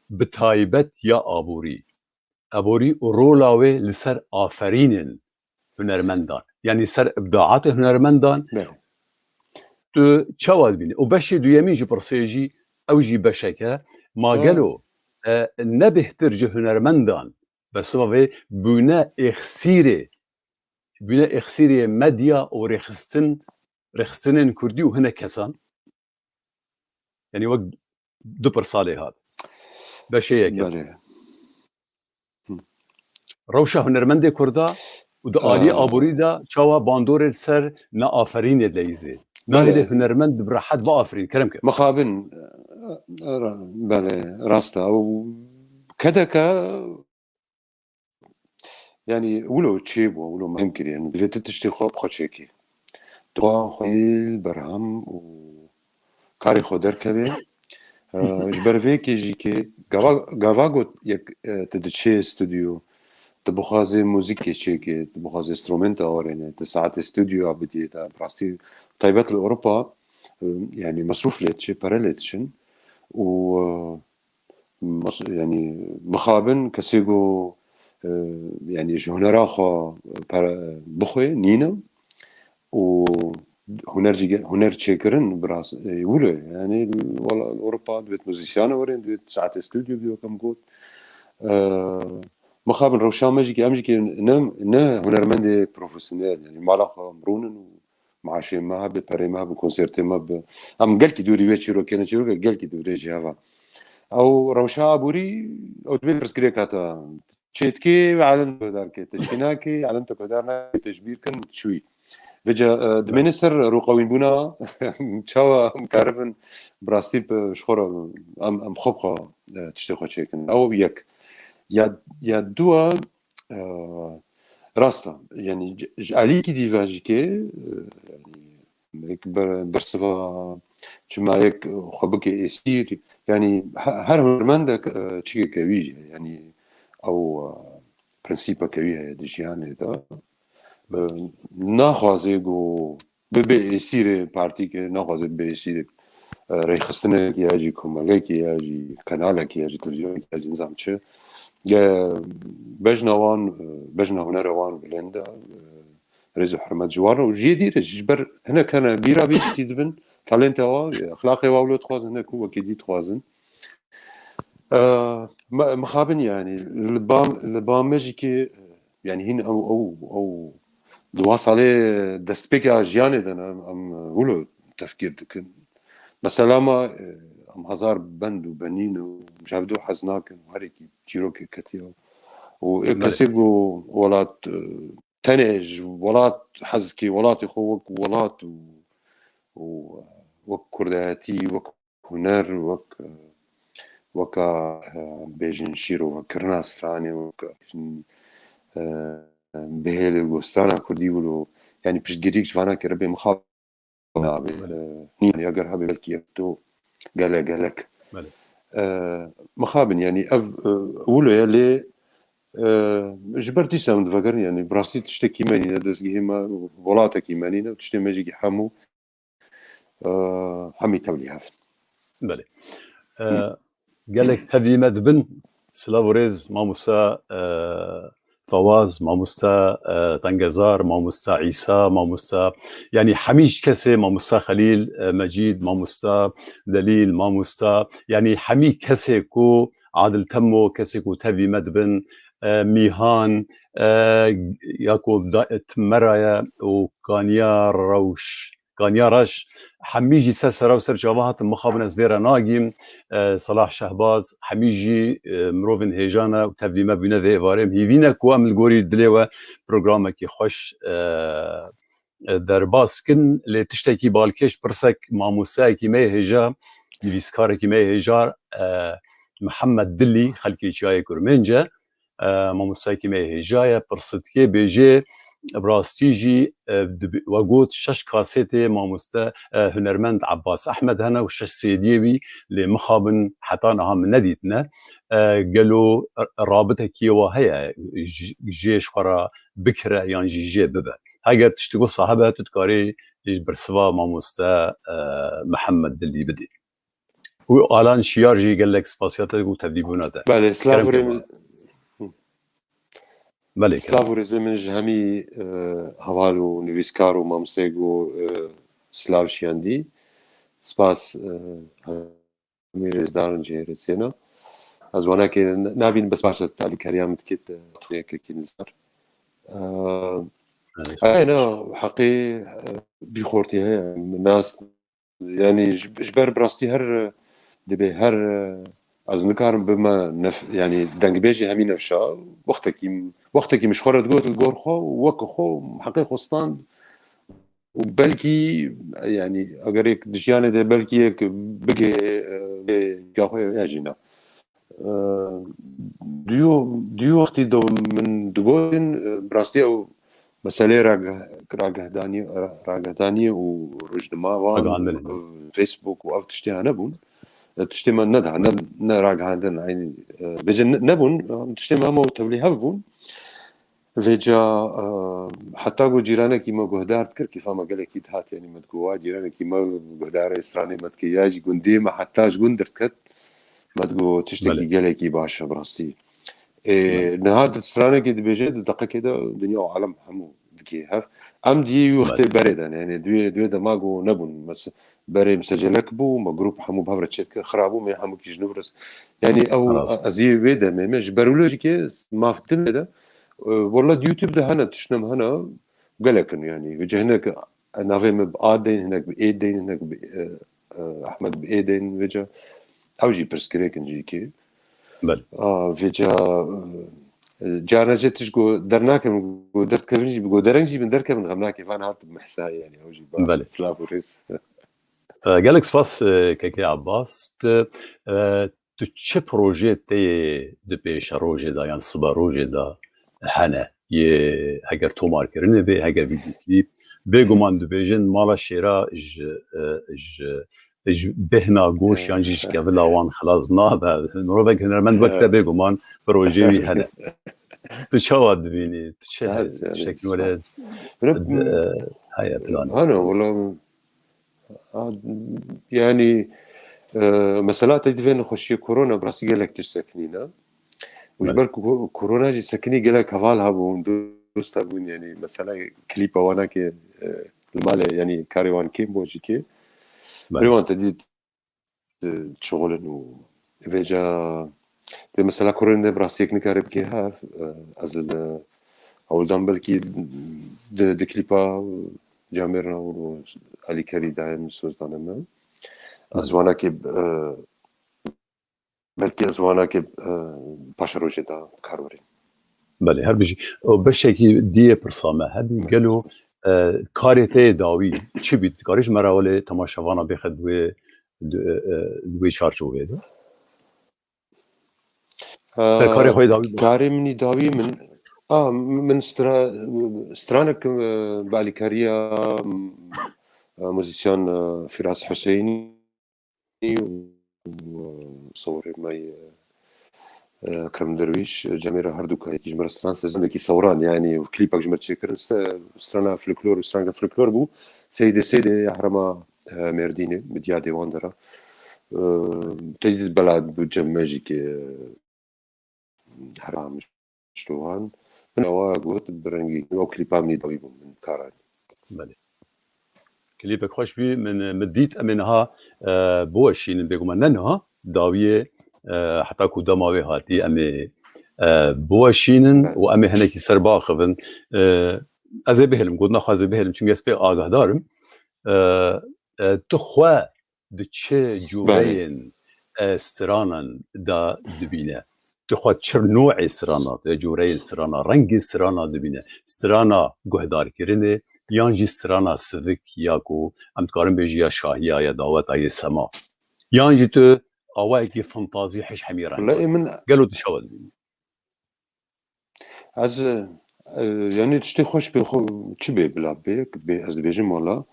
Bi taybet ya aborî. Aborî û rola wê li ser aferînên hunermendan. Yanî ser îbdaatê hunermendan. Belê. Tu çawa dibînî? Û beşê duyemîn ji pirsê jî, ew jî beşek e. Ma Ha. gelo, e, ne bêhtir ji hunermendan, bersiva vê bûne êxsîrê, bûne êxsîrê medya û rêxistin, rêxistinên kurdî û hinek kesan? Yani wek du pirsa lê hat. Beşê yekem. Belê. Hı. Rewşa hunermendê Kurda û di aliyê Ha. aborî de çawa bandorê li ser neaferînê dileyîzê. Nahêlê Belê. hunermend bi rehet biafirîn. Kerem ke. Mixabin, e, ra-, belê, rast e. Ew kedeke Yani, wilo çêbû, wilo mezin kiriye. Divê tu tiştê xwe bi xwe çêkî. Tu xwe yê berhem û karê xwe derkevê. E, ji ber vê yekê jî kê gava, gava got yek, e, tu diçê stûdyo, tu bixwazê muzîkê çêkê, tu bixwazê instrumenta warêne, tu saetê stûdyoya bidiyê te. Bi rastî taybet li Ewropa, e, yani mesrûf lê diçe, pere lê diçin. Û, e, Mas-, yanî mixabin kesê ku, e, yanî ji hunera xwe pere bixwe nîne û huner jî ge-, huner çêkirin bi rast, e, wilo ye. Yanî wala Ewropa divêt muzîsyan werin, divêt saetê stûdyo biyo, kem got. E, mixabin rewşa me jî ki em jî ki ne, ne hunermendê profesyonel, yani mala xwe em rûnin û maaşê me hebe, perê me hebe, konsertê me bi. Em gelkî dûrî wê çîrokê ne, çîroka gelkî dûrê jî heva. Ew rewşa aborî, ew dibê pirsgirêka te. Çêtkê ve alem te guhdar ke, te çînakê, alem te guhdar nake, te ji bîr kin, çûyî. Vêca, e, dimêne ser rûqewînbûna, çawa em karibin bi rastî bi, ji xwe re em, em xwe bi xwe, e, tiştê xwe çêkin. Ew yek. Ya, ya dua, e, rast e. Yani, ji, ji alîkî dî ve jî ke, e, yani, yek ber-, bersiva çima yek xwe bike êsîr, yani, he-, her hunermendek, e, çikeke wî ye. Yani, ew, e, prensîpeke wî heye di jiyanê de. E, naxwaze ku bibe êsîrê partîkê, naxwaze bibe êsîrê, e, rêxistinekê ya jî komelekê ya jî kanalekê ya jî televîzyonekê ya jî nizam çi. E, bejna wan, e, bejna hunera wan bilind e, e, rêz û hurmet ji wan re û jiyê dî re ji ber hinek hene bîra vî tiştî dibin, talenta wa, e, exlaqê wa wilo dixwazin, hinek ku wekî dî dixwazin. E, me-, mixabin yani, li ba, li ba me jî ki, yani hîn ew, ew, ew di wa salê destpêka jiyanê de ne, em, em wilo tefkîr dikin. Mesela ma, e, em hezar bend û benîn û ji hevdu hez nakin, herekî çîrokê ketiye. Û ê Belê. kesê ku welat, e, tenê ji welat hez dike, welatê xwe wek welat û, û, e, wek kurdayetî, wek huner, wek, weka, e, bêjin şîrovekirina stranê, wek, e, bihêlê û strana kurdî wilo, yani piştgirîk ji vana ke rebê mixabin nabe. Belê. E, nî, yani eger hebe belkî yek do gelek gelek. Belê. E, mixabin, yani ev, e, wilo ye lê, e, ji ber dîsa em divegerin, yani bi rastî tiştekî me nîne, destgehê me, welatekî me nîne, tiştê me jî hemû e, hemî tevlî hev. Belê. E, gelek tevlî me dibin. Silav û rêz mamosta, e, Fawaz, mamosta, e, Tengezar, mamosta Îsa, mamosta, yani hemî kesê, mamosta Xelîl, e, Mecîd, mamosta Delîl, mamosta, yani hemî kesê ku Adil Temo, kesê ku tevlî me dibin, e, Mîhan, e, ya ku da-, Timera ye û Kaniya Rewş, Kaniya Reş, hemî jî ser sera û ser çava hatin mixabin, ez vê re nagîm. E, Selah Şehbaz, hemî jî, e, mirovên hêja ne û tevlî me bûne vê êvarê. Em hîvî ne ku em li gorî dilê we programekî xweş, e, e, derbas kin. Lê tiştekî balkêş, pirsek mamosteyekî me yê hêja, nivîskarekî me yê hêja, e, Mihemed Dilî, xelkê Çiyayê Kurmênc e. E, mamosteyekî me yê hêja ye, pirsitikê bêjê, bi rastî jî, e, dibi-, we got şeş kasetê mamoste, e, hunermend Abbas Ehmed hene û şeş C D'yê wî, lê mixabin heta niha min nedîtine. E, gelo rabitekî wa heye, j-, jê ji xwe re bikire yan jî jê bibe? Heger tiştî ku sahibe, tu dikarî bersiva mamoste, e, Mihemed Dilî bidî. Û Alan Şiyar jî gelek spasiya te û tevlîbûna te. Belê, silav Kerem û rê kema. Min, Belê, silav û rêzê min ji hemî, e, heval û nivîskar û mamosteyê ku, e, silav şiyandî. Spas, e, hemî rêzdarin jê rêzêna. Ez wanakê nabîn, bes baş e, talîkariya min dikê te tu yekekî nizar. E, Evet. Ayna heqê, e, bîxortî heye, nas Yani ji, ji ber bi rastî her, e, dibê her, e, ez nikarim bime nef-, yani dengbêjê hemî nefşa, wextekî, wextekî min ji xwe re digot li gor xwe û weke xwe heqê xwe stand û belkî, yani eger yek di jiyanê de belkî yek bigê, e, vê ya xwe ya jî na. E, dû, dû wextî do min digotin, e, bi rastî ew meselê rage-, ragehdaniye, ra-, ragehdaniye û rojnama wan, Ragihandinê. E, Facebook û ev tiştê hene bûn. E, tiştê me neda, ne, ne ragihandin, eynî, e, bêje ne, nebûn, e, tiştê me hema tevlî hev bûn. Vêca, e, heta ku cîranekî me guhdar dikir, kêfa me gelekî dihat, yanî me digot, wa cîranekî me guhdarê stranê me dike, ya jî gundê me heta ji gund derdiket, me digot, tiştekî Belê. gelekî baş e, bi rastî. Ê, Belê. niha di stranekê dibêje, di deqekê de dinya û alem hemû digihê hev. Em di yê wextê berê de ne. Yani duê, duê dema ku nebûn. Mes-, berê misecelek bû, me grup hemû bi hev re çêdikir, xira bû, me hemû kî ji nû re. Yani ew, ez yê wê demê me, ji ber wilo jî ke maf din de, e, wela di YouTube de hene, tişt nem hene, gelek in yani. Vêca hinek navê me bi A deyn, hinek bi Ê deyn, hinek bi, e, e, Ehmed bi Ê deyn, vêca ew jî pirsgirêk in jî kê. Belê. A, vêca, e, carna jê tişt ku dernakevin, ku derdikevin jî, ku dereng jî bin derkevin, xem nake, van hat mehsa yani, ew jî baş. Belê. Silav û rêz. E, gelek spas, e, Kekê Abbas. Tu, e, tu çi projeyê te yê di pêşerojê de yan siberojê de hene? Yê heger tomarkirinê bê, heger vîdyoklîp, bêguman dibêjin mala şêra ji, e, ji, ji bêhna goş yan jî ji kevila wan xilas nabe. Mirovek hunermend wek te bêguman projeyê wî hene. Tu çawa dibînî? Tu çi, tiştekî wele heye planê? Hene, wela, a, yani, e, mesela te divê nexweşiyê korona, bi rastî gelek tişt sekinîne. Û ji ber ku korona jî sekinî, gelek heval hebûn, dost hebûn, yani mesela klîpa wana ke, e, li malê, yani karê wan kêm bû jî ke. Belê. Birê wan te dît, e, şixulin û vêca dê mesela korona de bi rastî yek nikare bike hev, e, ez li hewldan belkî di, di klîpa Camêrna û Alîkerî dayê min soz dane me. Ez wana ke, e, belkî ez wana ke, e, paşerojê de kar werî. Belê, her bijî. O beşekî diyê pirsa me hebî, gelo, e, karê te yê dawî çi bî? Dikarî ji me re welê temaşevana bêxe di wê, di, e, e, di wê çarçoveyê de? E, ser karê xwe yê dawî bes. Karê min yê dawî min, a, min stra-, stranek, e, bi alîkariya, e, muzîsyen, e, Firas Huseyinî û, e, sewrê me yê, e, Ekrem Derwîş, e, Cemêra herdu kayekî ji me re stran, sezonekî sewran, yani, û klîpek ji me re çêkirin, se-, strana folklor û straneke folklor bû, Seydê Seydê ya herêma, e, Mêrdînê, bi diyadê wan de re. E, tedî bela bû cem me jî ke, e, herêma Mişlohan. Min awa got, bi rengî, ew klîpa min yê dawî bû, min karanî. Belê. Klîpek xweş bî, min, min dît, em ê niha, e, biweşînin, bêguman ne niha, dawiyê, e, heta ku dema wê hatî em ê, e, biweşînin û em ê hinekî ser biaxivin. E, ez ê bihêlim, gotina xwe ez ê bihêlim, çimkî ez pê agahdar im. E, e, tu xwe di çi cûreyên, e, stranan de dibîne? Tu xwe çi nû'ê strana, tu coreyên strana, rengê strana dibîne? Strana guhdarkirinê yan jî strana sivik ya ku em dikarin bêjî ya şahiya, ya daweta, yê sema? Yan jî tu awayekî fantazî hiş hemî reng? Wele ê min gelo tu çawa dibînî? Ez, e, yani tiştê xweş bê xwe çi bê bila bê, bê ez dibêjim wala.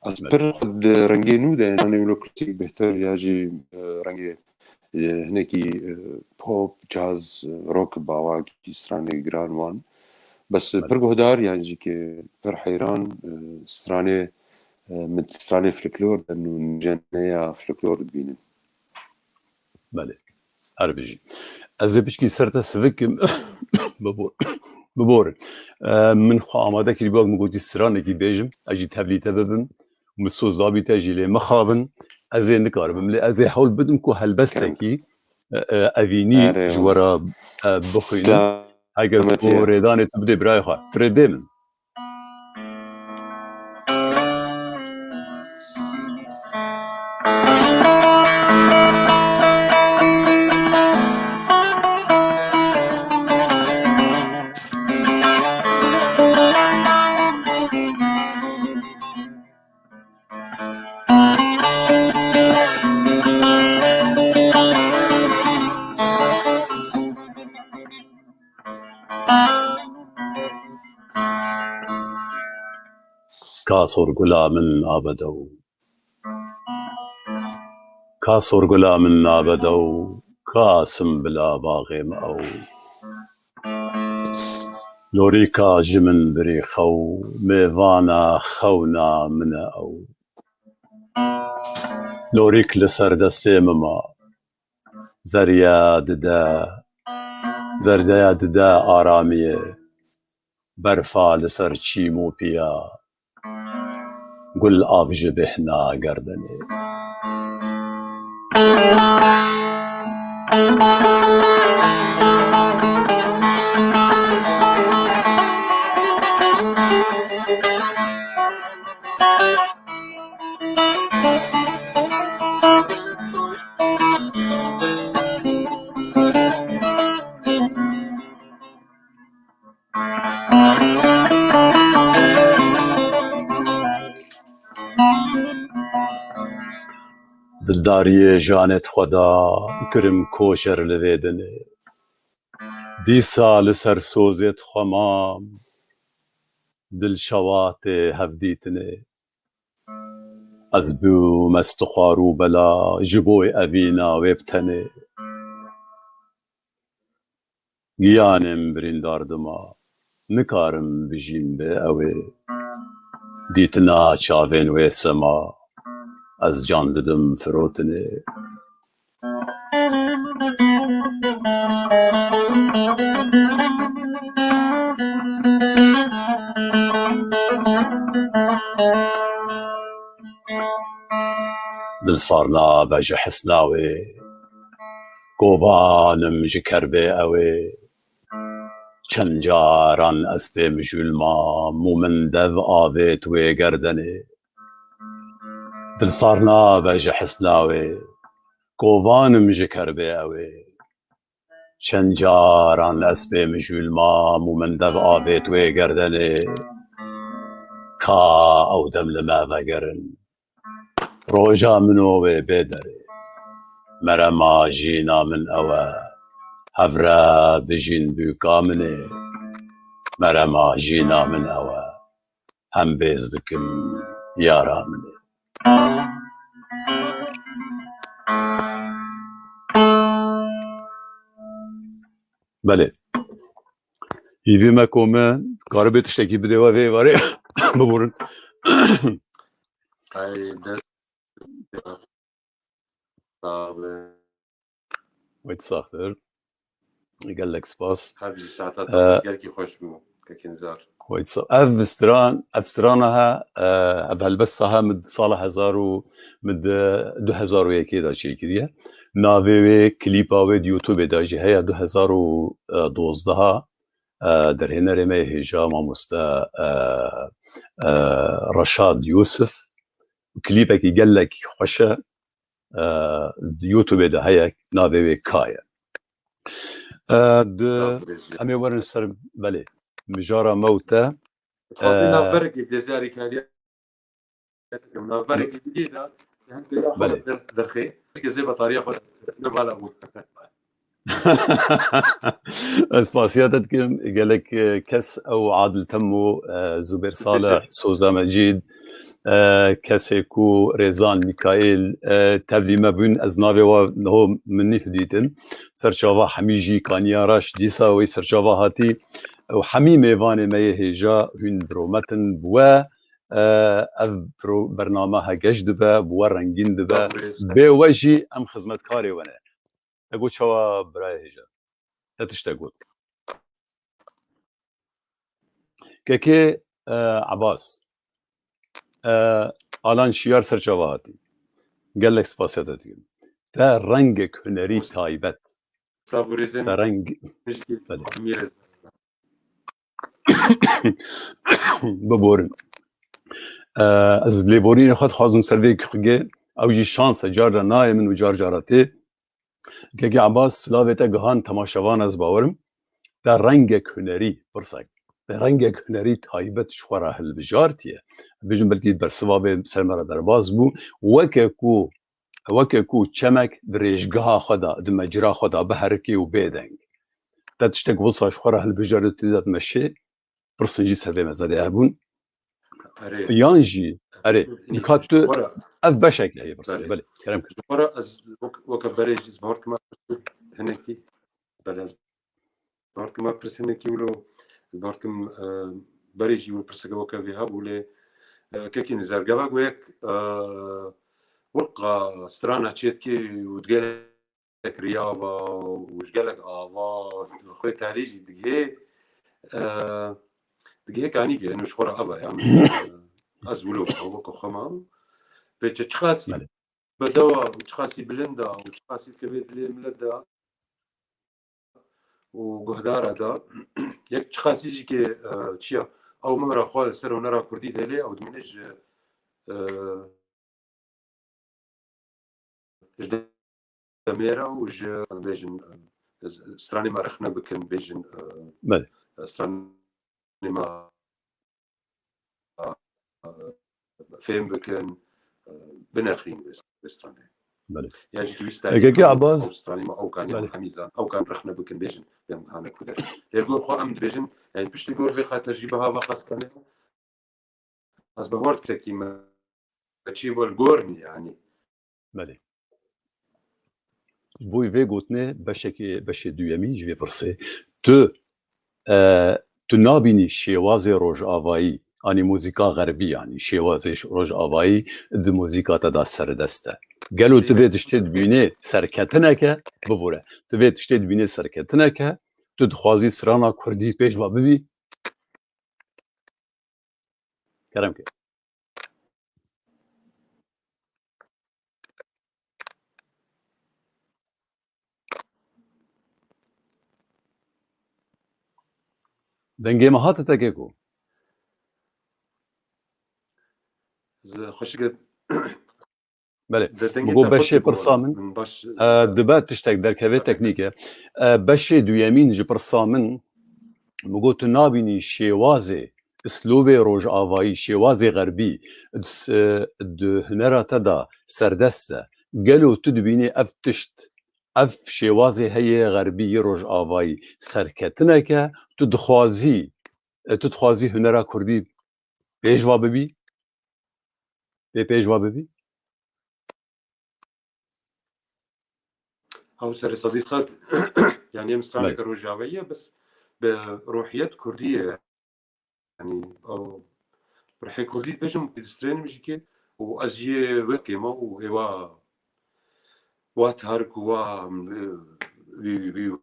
Ez pir xwe di rengê nû de, yani wilo klasîk bêhtir ya jî, e, rengê, e, hinekî, e, pop, caz, e, rock bawakî stranê giran wan. Bes pir guhdar yan jî ke pir heyran, e, stranê, e, min stranê folklor de nû jeneya folklor dibînin. Belê. Her bijî. Ez ê piçkî ser te sivik kim. Bibor-, biborin. E, min xwe amade kirî bak min gotî stranekî bêjim. Ez jî tevlî te bibim. Min soz dabî te jî lê mixabin. Ez ê nikaribim. Lê ez ê hewl bidim ku helbestekî, e, e, evînî ji we re, e, bixwînim. Heger ku rêdanê tu bidê birayê xwe. Tu rê dê min. Ka sorgula min nabe dew. Ka sorgula min nabe dew, ka simbila baxê me ew. Lorîka ji min birî xew, mêvana xewna min e ew. Lorîk li ser destê min ma, zeriya dide, zerdeya dide aramiyê. berfa li ser çîm û piya, gul av ji bêhna gerdenê. Dildariyê janê xwe da, kirim koşer li vê dinê. Dîsa li ser sozê xwe mam, dil şewatê hevdîtinê. Ez bû mest xwar û bela, ji bo evîna wê bi tenê. Giyanê min birîndar dima, nikarim bijîm bê ew ê. Dîtina çavên wê sema, ez can didim firotinê. Dil sar nabe ji hisna wê, kovanim ji kerbê ew ê. Çend caran ez pê mijûl mam û min dev avêt wê gerdenê. Dil sar nabe ji hisna wê, kovanim ji kerbê ew ê. Çend caran ez pê mijûl mam û min dev avêt wê gerdenê. Ka ew dem li me vegerin, roja min û wê bê derê. Merema jîna min ew e, hevre bijîn bûka min ê. Merema jîna min ew e, hembêz bikim yara min ê. Belê. Hîvî me ku me karibê tiştekî bidê we vê êvarê biborin. Ay, dest sağ olun. Wê saxtir. Gelek spas. Her bir saate Ee, gelki hoş bu. Kekin zar. Wê sa-, ev stran, ev strana he, e, ev helbesta he min sala hezar û, min di du hezar û yekê de çêkiriye. Navê wê, klîpa wê di YouTubeê de jî heye, du hezar û dozdeh, e, derhênerê me yê hêja mamoste, e, e, Reşad Yusuf. Klîpekî gelek xweş e. E, di YouTubeê de heye, navê wê Ka ye. E, di, Sağ ol, Rêzî. Em ê werin ser, belê, mijara me û te. Dixwazî, e, navberekê dêzê alîkariya, navberekê bidî de, hem pêra xwe Belê. der-, derxê, kê zê betariya xwe ne bala bû. Ez spasiya te dikim. Gelek, e, kes ew Adil Temo, e, Zubêr Salih, Soza Mecîd, e, kesê ku Rêzan Mîkaîl, e, tevlî me bûn, ez navê we niho min nî dîtin. Serçava hemî jî Kaniya Raş dîsa wê serçava hatî. Ew hemî mêvanê me yê hêja hûn bi romet in bi we. E, ev pro-, bername he geş dibe, bi we rengîn dibe. Sağ ol, Rêzan. Bê we jî em xizmetkarê we ne. Ego çawa birayê hêja? Te tiştek got. Kekê, e, Ebas. E, Alan Şiyar serçava hatî. Gelek spasiya te dikim. Te rengek hunerî Hoş. taybet. Sağ ol, Rêzan. Te reng-, Hoş geldin. Belê. Amîr. Biborin. E, ez lêborînê xwe dixwazim ser vê kixgê. Ew jî şans e. Car car nayê min û car cara tê. Kekê Ebas, silavê te gihan temaşevan, ez bawerim. Te rengek hunerî, pirsek. Te rengek hunerî taybet ji xwe re hilbijartiye. Bêjim belkî bersiva vê ser me re derbas bû. Weke ku, weke ku çemek di rêjgeha xwe de, di mecra xwe de biherikê û bê deng. Te tiştek wisa ji xwe re hilbijartiye, tu de dimeşê. Pirsên jî ser vê mezedê hebûn. Erê. Yan jî, erê, Erê, dika tu ji xwe re ev beşek heye pirsê. Belê. Belê, kerem kir. Ji xwe re ez wek-, weke berê jî ez bawer kima hinekî. Belê, ez bawer kima pirs hinekî wilo, ez bawer kim, e, berê jî wilo pirseke weke vê hebû lê, e, kekî nizergeva ku yek, e, wilqa strana çêdikê û digel gelek riyava û ji gelek ava xwê telî jî digihê. E, digihê kanîkê, eno ji xwe re eva ya. Ez wilo weke xwe ma. Pê çi çiqasî Belê. bedewa û çiqasî bilind e û çiqasî dikeve dilê millet de û guhdara de. Yek çiqasî jî ke, e, çi ya, ew mihra xwe li ser hunera kurdî dihêle, ew dimîne ji, e, ji demê re û ji, bêjin, e, stranê me rexne bikin, bêjin, e, Belê. stranê me, e, fêm bikin, e, binerxîn vê, vê stranê. Belê. Ya jî ki wî stranê Eke ki me, Abbas ew stranê me, ew kanê me Belê. hemî zan, ew kan rexne bikin, bêjin, em hane kuder. Lê gor xwe em dibêjin, yani piştî gor vê xatir jî biha va xwe stranê me. Ez bi gor tekî me, me çî bol gor nî, yani. Belê. Ji bo vê gotinê beşekê, beşê duyemî ji vê pirsê. Tu, e, tu nabînî şêwazê rojavayî, anî muzîka xerbî, yanî şêwazê rojavayî di muzîka te de serdest e. Gelo tu vê tiştê dibînê serketineke, bibûre. Tu vê tiştê dibînê serketineke, tu dixwazî strana kurdî pêş ve bibî? Kerem ke. Dengê me hate te keko? Xweşik. Belê. Min got beşê pirsa min, e, dibe tiştek derkeve teknîk e. E, beşê duyemîn ji pirsa min, min got tu nabînî şêwazê, islûbê rojavayî, şêwazê xerbî, di s-, e, di hunera te de serdest e. Gelo tu dibînî ev tişt, ev şêwazê heye xerbî yê rojavayî serketineke, tu dixwazî, e, tu dixwazî hunera kurdî pêş va bibî? Pê pêş va bibî? Ew serê sedî sed. Yani em straneke Belê. rojavayî ye, bes bi ruhiyet kurdî ye. Yani ew bi rihê kurdî dibêjim, distrênim jî ke û ez yê wekê me û êwa wa tark û wa, e, wî, wî, wî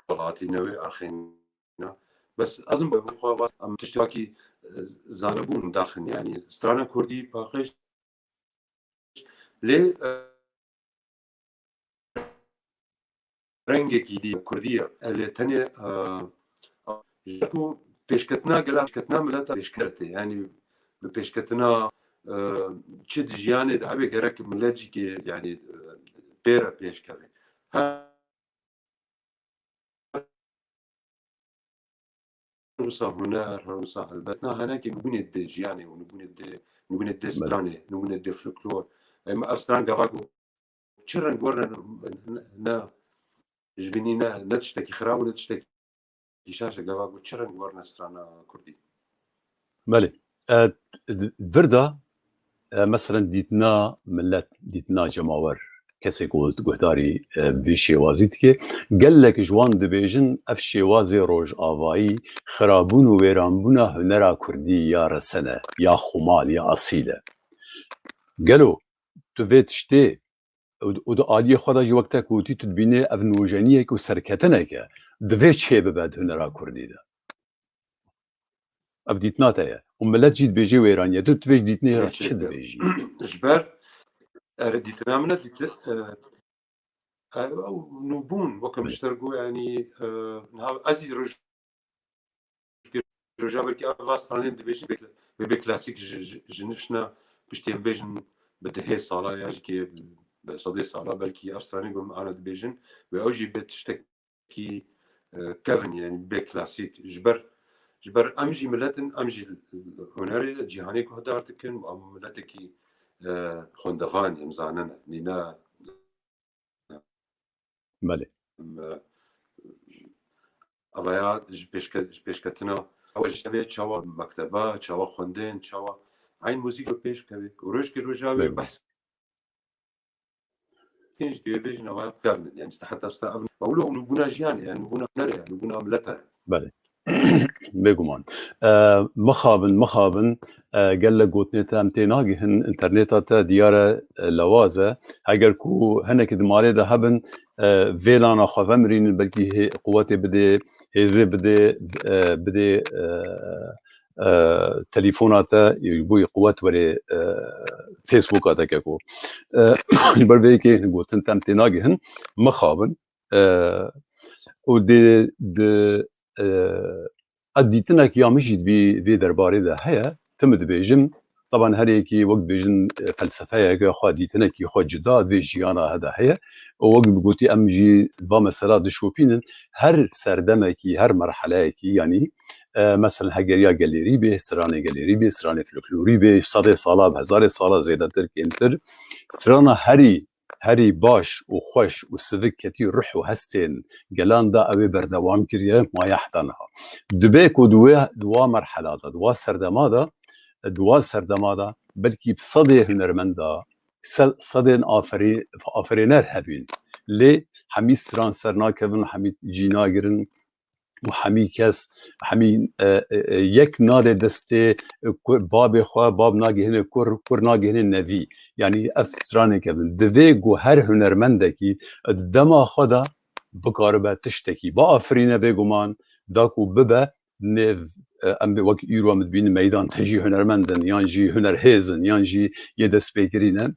welatî newê axîna. Bes ez im bi xwe va em tiştekî, e, zanibûn daxin, yani strana kurdî paqij lê, e, rengekî dî kurdî ye. Elê tenê, e, ji ku pêşketina gela, pêşketina mileta pêşkete, yani bi pêşketina, e, çi di jiyanê de hebe gerek millet jî kê, yani, e, pê re pêşkeve. Her wisa huner, her wisa helbet, na henekî nûbûnê dê jiyanê û nûbûnê dê, nûbûnê dê Belê. stranê, nûbûnê dê folklor. Em ev stran gava ku çi reng werine ne, ne, ji binî ne, ne tiştekî xirab û ne tiştekî şaş e, gava ku çi reng werine strana kurdî. Belê. E, vir de, e, meselen dîtina milet, dîtina cemawer, kesê ku guhdarî, e, vî şêwazî dike, gelek ji wan dibêjin ev şêwazê rojavayî xirabûn û wêranbûna hunera kurdî ya resen e, ya xumal, ya esîl e. Gelo tu vê tiştê û, û di aliyê xwe de jî wek te gotî, tu dibînî ev nûjeniyek û serketinek e, divê çê bibe di hunera kurdî de. Ev dîtina te ye. Û milet jî dibêje wêraniye. Tu, tu vê ji dîtinê re çi dibêjî? Ji ber, erê, dîtina min e, dîti-, e, e, ew nûbûn, weke min ji te re got, yanî, e, niha ez jî roj-, roja belkî ev stranên dibêjin, bê, bê, bê klasîk ji, ji, ji nifşna piştî em bêjin bi dehê sala ya jî kê bi sedê sala belkî ev stranên ku em ana dibêjin, wê ew jî bê tiştekî, e, kevin, yani bê klasîk. Ji ber, ji ber em jî milet in, em jî hunerê cîhanê guhdar dikin û em miletekî, e, xwendevan, em zanene. Nîne Belê. Em, e, avaya ji pêşke-, ji pêşketina, ew ji şevê çawa mekteba, çawa xwendin, çawa eyn muzîk bi pêş bikevê. Û rojkê roja wê Belê. behs kên ji dê bêjin avaya kevin. Yani, işte, heta sta ev, ew lo, ew bûna jiyanê, yani, bûna hunerê, yani, bûna milete. Belê. Bêguman. E, mixabin, mixabin, e, gelek gotinê te em tê nagihin, înterneta te diyar e, e, lewaz e. Heger ku hinekî di malê de hebin, e, vêlana xwe vemirînin, belkî hê-, quwetê bidê, hêzê bidê, e, bidê, e, e, telefona te, ji bo yê quwet were, e, Facebooka te keko. E, ji ber vê yekê gotin, tem tê nagihin, mixabin. E, û dê, di, e, ez dîtinek ya min jî di vî, vê derbarê de heye. Tim dibêjim, taban her yekî wek dibêjin, e, felsefeyeke xwe, dîtinekî xwe cuda di vê jiyana he de heye. Û wek min gotî, em jî va mesela dişopînin. Her serdemekî, her merheleyekî, yanî, e, mesela heger ya gelêrî bê, stranê gelêrî bê, stranê folklorî bê, sedê sala, bi hezarê sala zêdetir, kêmtir, strana herî herî baş û xweş û sivik ketî ruh û hestên gelan de, ew ê berdewam kiriye, maye heta niha. Dibe ku di wê, di wa merhela de, di wa serdema de, di wa serdema de belkî bi sedê hunermenda, se-, sedên aferî-, aferêner hebîn. Lê hemî stran ser nakevin, hemî cî nagirin, û hemî kes, hemî, e, e, e, yek nade destê, e, kur, babê xwe, bab nagihîne kur, kur nagihîne nevî. Yanî ev straneke bin. Divê ku her hunermendekî, e, di dema xwe de bikaribe tiştekî biafirîne, bêguman da ku bibe nêv, e, em wek îro em dibînin meydan te jî hunermend in, yan jî hunerhêz in, yan jî yê destpêkirî ne.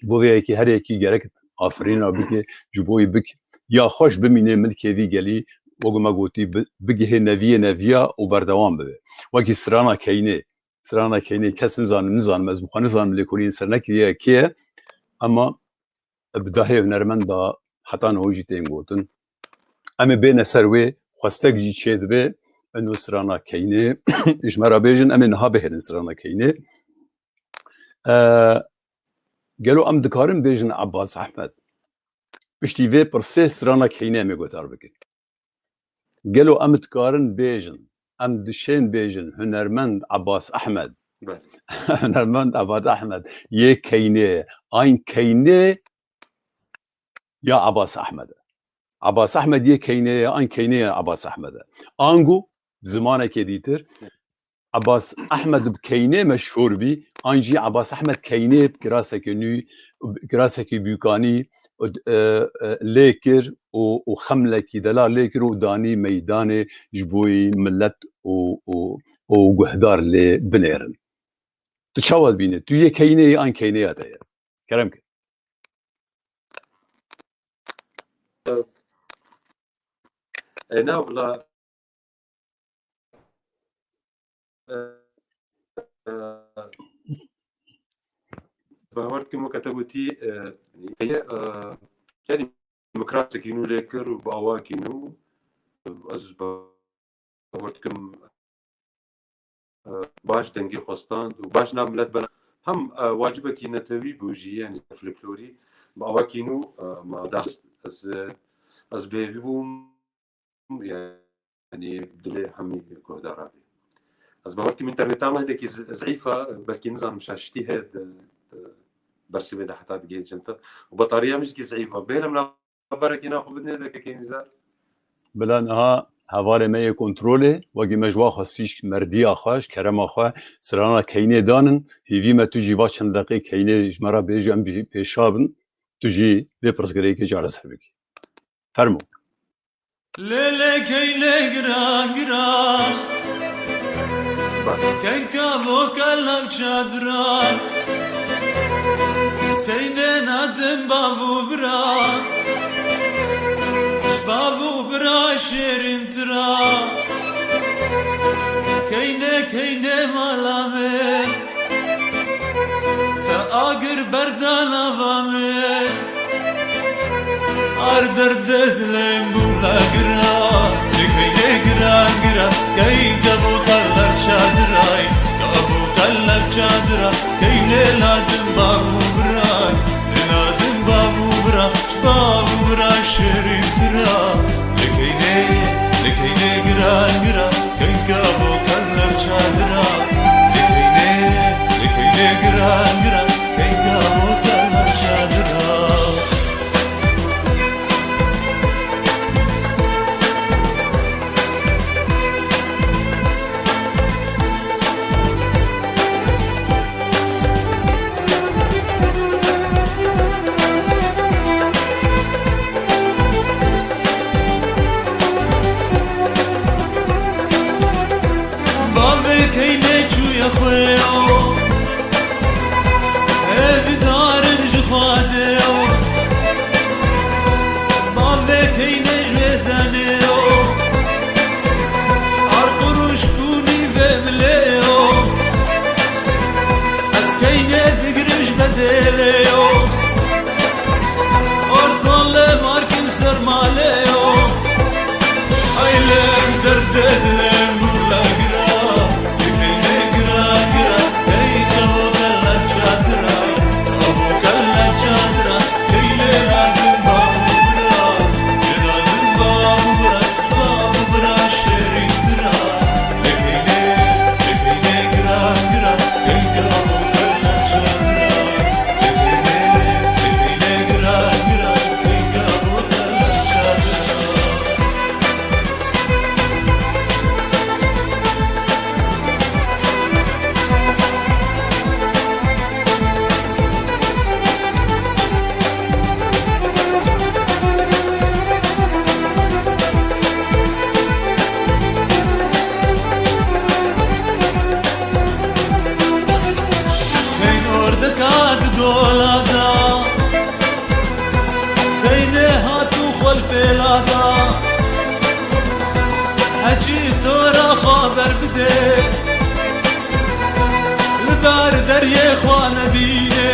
Ji bo vê yekê her yekî gerek afirîna bike, ji bo wî bik-, ya xweş bimîne milkê vî gelî, wek me gotî, bi-, bigihê neviyê neviya û berdewam bibe. Wekî strana keynê, strana keynê kes nizanim, nizanim, ez bi xwe nizanim lêkolînê ser nekiriye kê ye, ema bi dahê hunermenda heta niho jî tên gotin. Em ê bêne ser wê, xwestek jî çêdibe, eno strana keynê, ji me re bêjin, em ê niha bihêlin strana keynê. E, gelo em dikarin bêjin Abbas Ehmed? Piştî vê pirsê strana keynê em ê guhdar bikin. Gelo em dikarin bêjin, em dişên bêjin hunermend Abbas Ehmed? Belê. Hunermend Abbas Ehmed yê keynê, ayn keynê ya Abbas Ehmed e. Abbas Ehmed yê keynê ye, ayn keynê ya Abbas Ehmed e. Ango bi zimanekê dîtir, Abbas Ehmed bi keynê meşhûr bî, an jî Abbas Ehmed keynê bi kirasekê nû, kirasekî bûkanî, e, e, lê kir û, û xemlekî delal lê kir û danî meydanê ji bo yî milet û, û, û guhdar lê binêrin. Tu çawa dibînî? Tu yê keynê yî an keyneya te ye? Kerem ke. E, na, wila, e, e, bawer dikim weke te gotî, e, e, yanî demokrasekî nû lê kir û bi awakî nû, ez bawer dikim, e, baş dengê xwe stand û baş nav milet bena. Hem, e, wacibekî netewî bû jî, yanî folklorî bi awakî nû, e, me daxist. Ez, e, ez bi hêvî bûm, yanî dilê hemî guhdara bê. Ez bawer dikim înterneta me hindekî z-, zeîf e, belkî nizanim şaştî heye di, di bersivê de heta digihê cem te. Û betariya min jî zî zeîf e. Bêhna min berekê naxwe bidinê de kekê Nîzar. Bila niha hevalê me yê kontrolê, wekî me ji wa xwestî ji merdiya xwe, ji kerema xwe, sirana keynê danin, hêvî me tu jî va çend deqê keynê ji me re bêjî, em jî pêşa bin, tu jî vê pirsgirêkê çareser bikî. Fermo. Lê lê keynê giran giran. Kenka bo kelev çadira. Keynê nadim bav û bira. Ji bav û bira şêrîntir a. Keynê keynê mala min. Te agir berda nava min. Ar derdê dilê min bû giran. Li keynê giran giran. Key kebû qelev çadiray. Kebû qelev çadira. Keynê nadim bav û biray. Nadim bav û bira. Ji bav û bira şêrîntir a. Li keynê, li keynê giran giran. Key kebû qelev çadira. Li keynê, li keynê giran giran. Key kebû qelev çadira. Li dar deriyê xwe nebîne,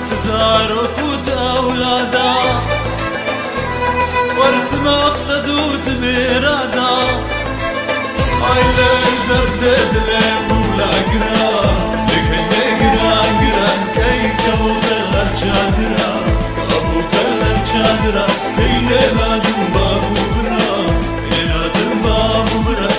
ti zarok û ti ewlada, wer ti maqsed û ti mêra da. Ay lê derdê dilê bûla gira, lêkey lê giran giran, key kewte ler çadira, kewte ler çadira, sey lê ladim babû bira, lê ladim babû bira.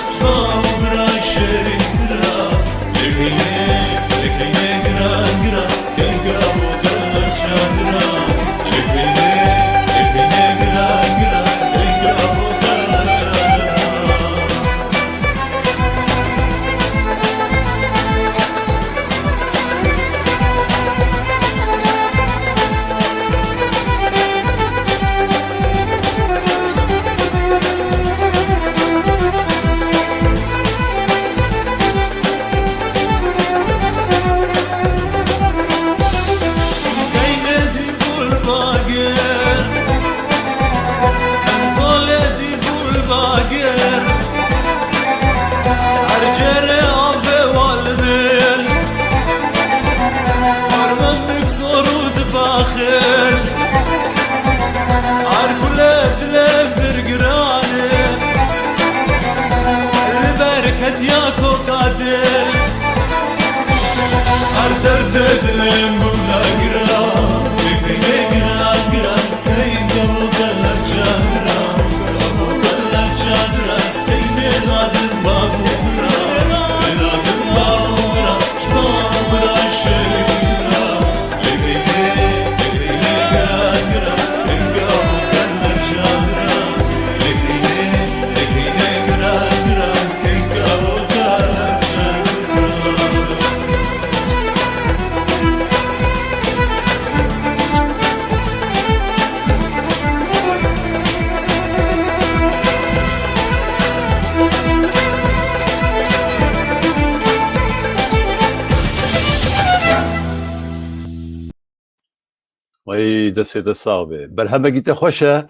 Wey, destê te sax be. Berhemekî te xweş e.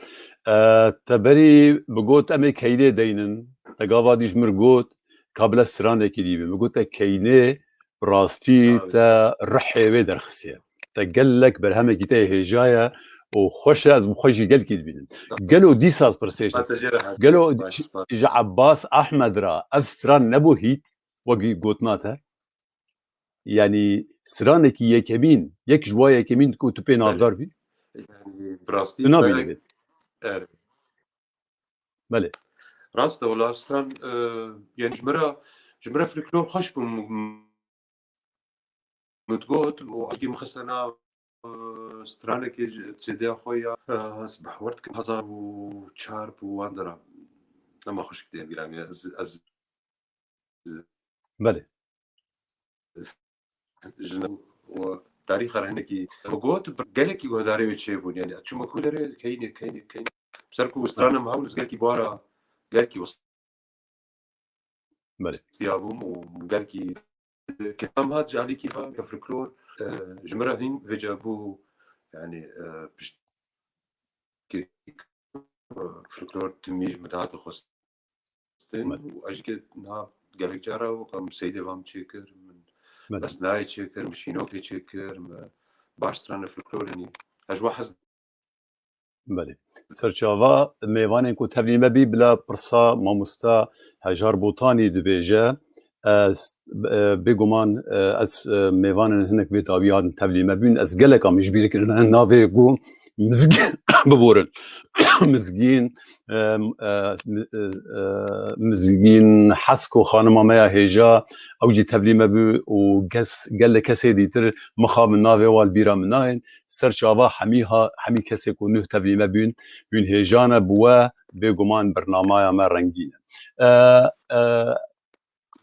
E, te berî bi got em ê keynê deynin. Te gava dî ji min got, ka bila stranekî dî be. Min got te keynê bi rastî te rihê wê derxistiye. Te gelek berhemekî te hêja ye û xweş e, ez bi xwe jî gelkî dibînim. Gelo dîsa ez pirsê ji te. Gelo ji Ebbas Ahmed ra ev stran nebû hît, wekî gotina te? Yanî stranekî yekemîn, yek ji wa yekemîn ku tu pê navdar bî? Yanî bi rastî Tu nabînî belek vê? Er. Belê. Rast e, wela stran, e, yanî ji min re, ji min re folklor xweş bû, min, min digot û aşkî min xiste nav, e, stranekê ji C D'ya xwe ya, e, ez behwer dikim hezar û çar bû wan dera. Dema xweşik tê bîra min, ez, ez Belê. Jin û tarîxa re hinekî got, gelekî guhdarê wê çêbûn. Yanî, çûma ku derê, keynê, keynê, keynê. Ser ku stranê min hebûn, ez gelkî bara, gelkî westiya bûm û gelkî kelam hat ji alîkî ve, ke folklor, e, ji min re hîn vêca bû, yanî, e, pişt kê, e, folklor timî ji min dihate xwest. Belê. Û ez jî ke niha gelek cara wek em Seydê vam çêkir, min Belê. Esnayê çêkir, min Şînokê çêkir, min baş strane folklorê nî. Ez ji we hez Belê. Serçava mêvanên ku tevlî me bî, bila pirsa mamosta Hejar Botanî dibêje. Ez, e, bêguman, e, ez, e, mêvanên hinek vê dawî hatin tevlî me bûn. Ez gelek am ji bîr kirin. Navê ku Mizgîn, biborin. Mizgîn, e, e, mi-, e, e, Mizgîn Hesko xanima me ya hêja, ew jî tevlî me bû û kes, gelek kesê dîtir mixabin navê wan bîra min nayên. Ser çava hemî ha-, hemî kesê ku nuh tevlî me bûn, bûn hêja ne bi we, bêguman bernamaya me rengîn e. E, e,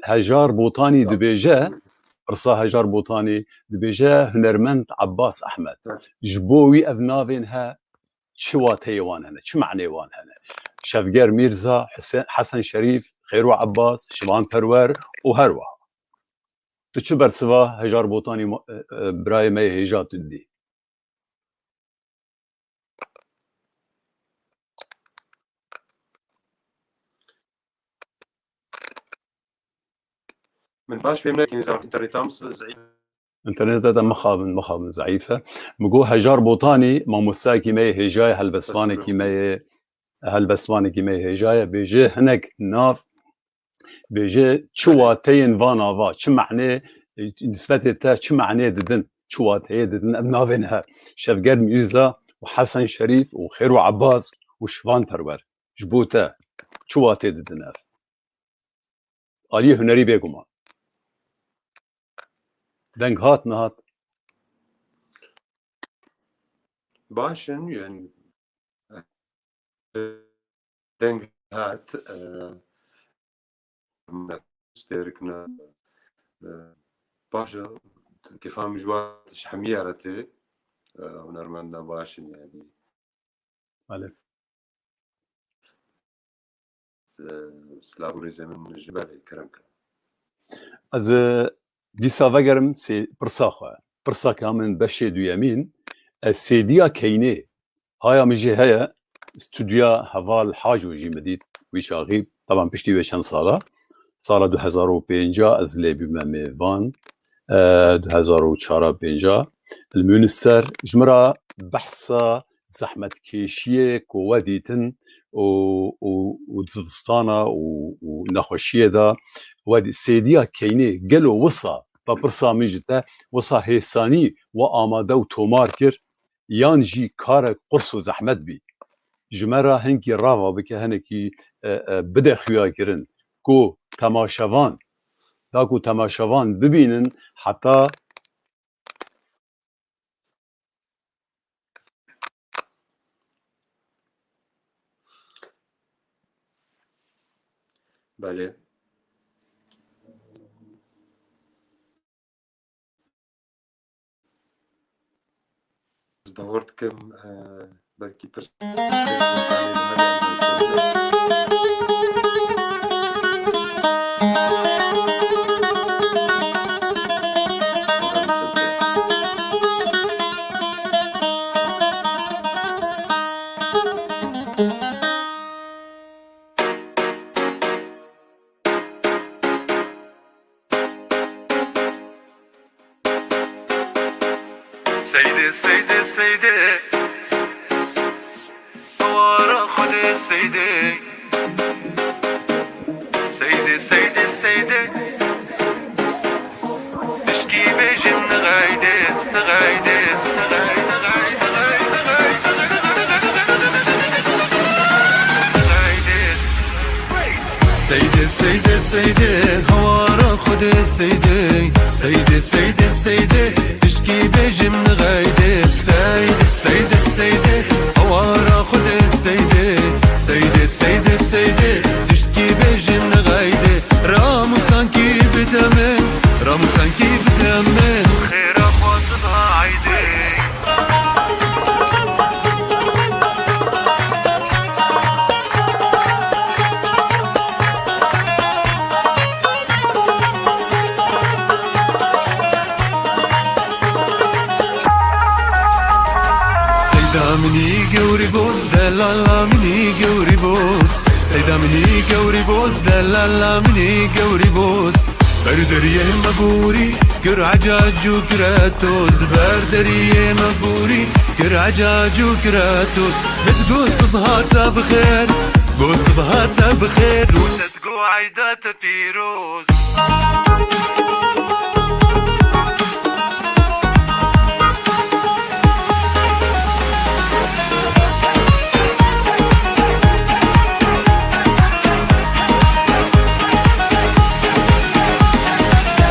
Hejar Botanî dibêje, pirsa Hejar Botanî dibêje, hunermend Abbas Ahmed. Evet. Ji bo wî ev navên he, çi wateyê wan hene, çi manê wan hene? Şevger Mîrza, Husên-, Hesen Şerîf, Xêro Abbas, Şivan Perwer û her wiha. Tu çi bersiva Hejar Botanî mo-, e, e, birayê me yê hêja tu didî? Min baş fêm nekir, zaten înternetam zeîf. Înterneta te mixabin, mixabin, zeîf e. Min got Hejar Botanî, mamostayekî me yê hêja ye, helbestvanekî me yê, helbestvanekî me yê hêja ye. Bêje hinek nav, bêje çi wateyên van ava, çi mehnê, nisbetê te çi mehnê didin, çi wateyê didin, ev navên he. Şevger Mîrza û Hesen Şerîf û Xêro Ebas û Şivan Perwer. Ji bo te çi watê didin ev? Aliyê hunerî bêguman. Deng hat, nehat? Baş in, yani, deng hat, e, stêrikna, e, baş e, kêfa min ji wa ji hemî re tê, e, hunermenda baş in, yani. Belê. S-, silav û rêzê min ji belê kerem kir. Ez, e, dîsa vegerim sê pirsa xwe. Pirsa ka min beşê duyemîn, ez sêdiya keynê. Haya min jê heye, stûdyoya heval Haco jî min dît, wî çaxî, teban piştî wê çend sala. Sala du hezar û pênca ez lê bûme mêvan, e, du hezar û çar pênca li Münster ji min re behsa zehmetkêşiyê ku we dîtin û, û, û zivistana û, û nexweşiyê de we dî-, sêdiya keynê gelo wisa, ve pirsa min ji te, wisa hêsanî we amade û tomar kir, yan jî karek qurs û zehmet bî? Ji me re hinkî rava bike, hinekî, e, e, bide xuyakirin ku temaşevan, da ku temaşevan bibînin heta Belê. Ez bawer dikim, e, belkî pirs-, Seydê, seydê, seydê. Hawara Xwedê seydê. Seydê, seydê, seydê. Pişkî bêjim nixeydê, nixeydê, nixeydê, nixeydê. Seydê, seydê, seydê, hawara Xwedê seydê. Seydê, seydê, seydê, tişkî bêjim nixeydê. Seydê, seydê, seydê, hawara Xwedê seydê. Seydê, seydê, seydê, tişkî bêjim nixeydê. Ramûsankî bide min, ramûsankî bide min. Xêra xwe siba eydê. Seyda minî gewrî boz, delala minî gewrî boz. Seyda minî gewrî boz, delala minî gewrî boz. Ber deriyê me borî, Gir ecac û gire toz, ber deriyê me borî, gir ecac û gire toz. Min digot sibha te bi xêr, got sibha te bi xêr, û te digot eyda te pîroz.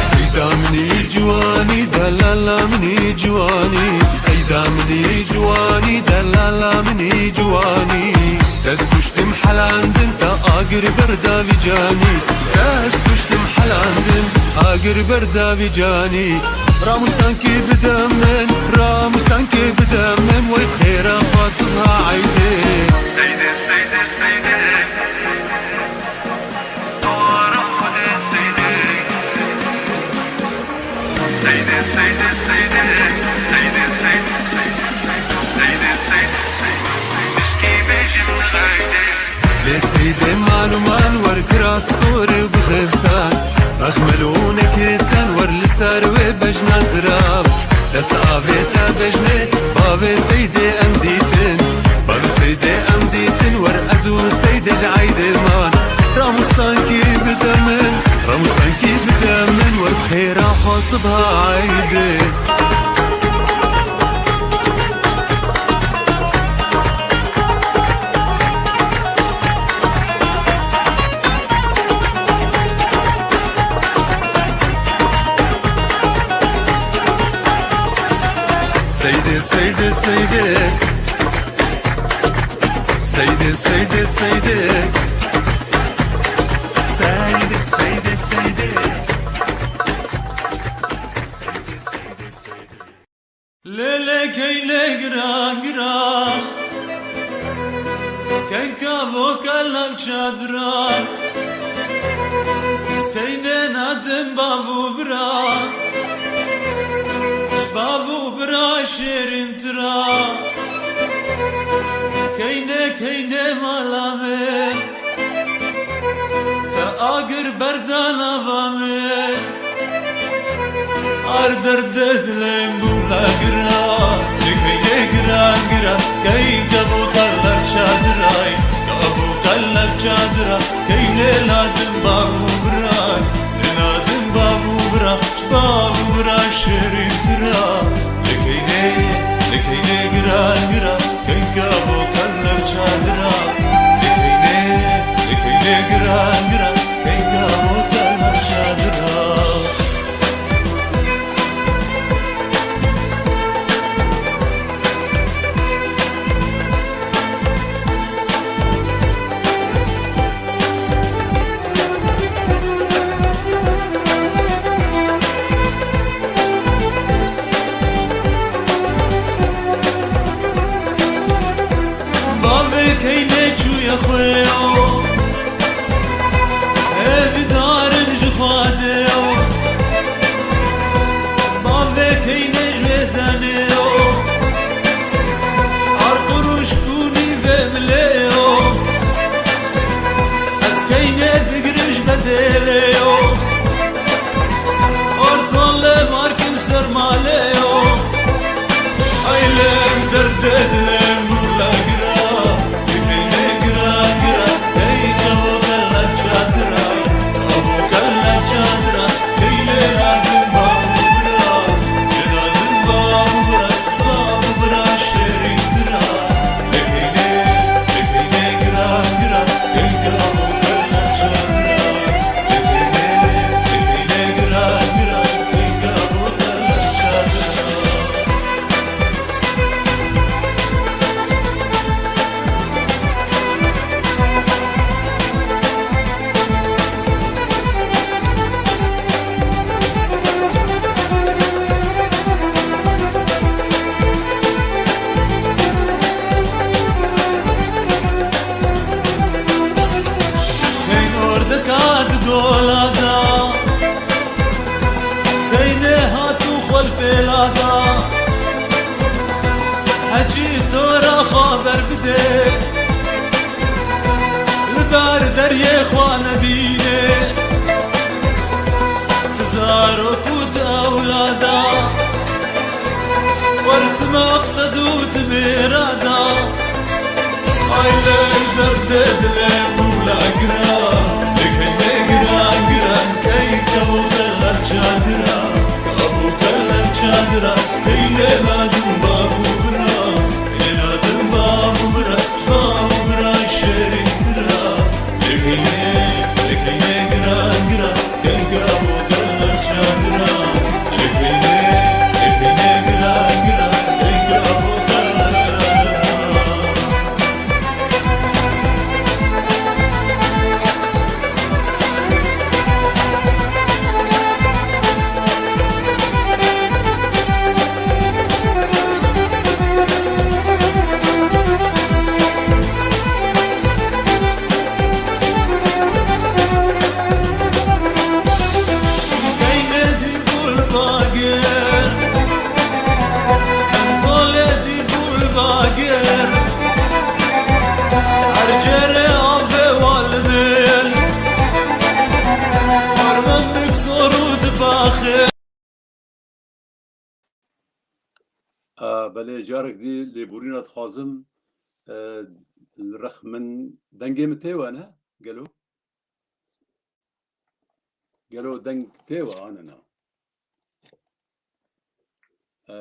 Seyda minî ciwanî, delala minî ciwanî. Seyda minî ciwanî, delala minî ciwanî. Dest kuştim helandin, te agir berda vî canî. Dest kuştim helandin, agir berda vî canî. Ramûsankî bide min, ramûsankî bide min, wey xêra xwe sibha eydê. Seydê, seydê, seydê. Dora Xwedê seydê. Seydê, seydê, seydê. Seydê, seydê, seydê. Seydê, seydê, seydê. Pişkî bêjim nixeydê. Lê seydê mal û mal wer kira sor û bixiftan. Rexmelûnê Avê te bejnê, bavê Seydê em dîtin. Bavê Seydê em dîtin, wer ez û Seydê ji eydê man. Ramûsankî bide min, ramûsankî bide min, wer xêra xwe sibha eydê. Seydê, Seydê, Seydê. Seydê, Seydê, Seydê. Seydê, Seydê, Seydê. Lê lê keynê giran giran, kenka boka lav çadiran. Ez keynê nadim bav û bira, ji bav û bira şêrîntir a. Keynê, keynê mala min, te agir berda nava min. Ar derdê dilê min bû la giran, li keynê giran giran, key kevo qeleb çadiray, kevo qeleb çadira, keynê nadim bav û biray, nadim bav û bira, ji bav û bira şêrîntir a. Li keynê, li keynê giran giran, key kevo qeleb çadira. Li keynê, li keynê giran giran, key kevo qeleb çadira. Bavê keynê çûye xwe yo, hêvîdar in ji Xwedê yo. Bavê keynê ji wê denê yo, arqurûş bûnî vê milê yo. Ez keynê digirim ji bedêlê yo, ortolê markim ser malê yo. Ay lê derdê dilê min bû la giran, li keynê giran giran, hey kevo qeleb çadira, kevo qeleb çadira, keynê nadim bav û bira, nadim bav û bira. Keyn ordeka di gola da, keynê hat û xwe li pêla da. Hecî tora xwe ber bidê, li ber deriyê xwe nebînê. Ti zarok û ti ewlada, wertime qised û ti mêra da. Ay lê derdê dilê min bû la giran, li keynê giran giran, key kevo qeleb çadira, kevo qeleb çadira, keynê nadim bav û bira, ê nadim bav û bira, bav û bira şêrîntir a. Li keynê, li keynê giran giran, key kevo qeleb çadira. Li keynê, li keynê giran giran, key kevo qeleb çadira. Belê, carek dî lêborîna dixwazim, e, li rex min dengê min tê we ne? Gelo? Gelo deng tê we anena? E,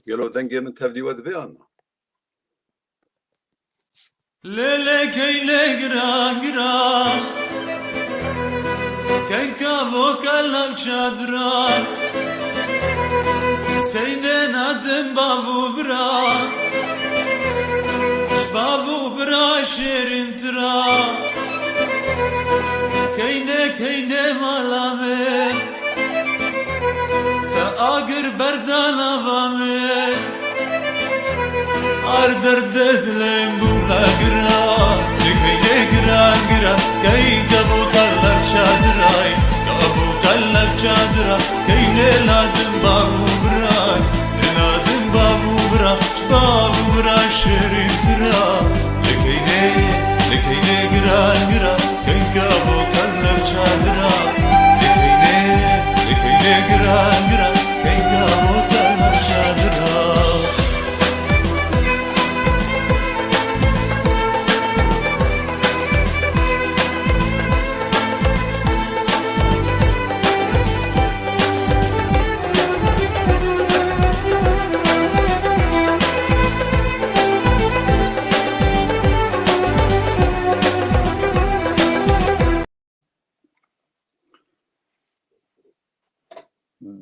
gelo dengê min tevlî we dibe an na? Lê lê keynê giran giran, kenka voka lav çadiran. Steynê nadim bav û bira, ji bav û bira şêrîn tira. Keynê keynê mala min, te agir berda nava min. Ar derdê dilê min bû me giran, li keynê giran giran, key ke bû qeleb çadiray, ke bû qeleb çadira, keynê nadim bav û biray, nadim bav û bira, ji bav û bira şêrîn tira. Li keynê, li keynê giran giran, key ke bû qeleb çadira. Li keynê, li keynê giran giran, key ke bû qeleb çadira.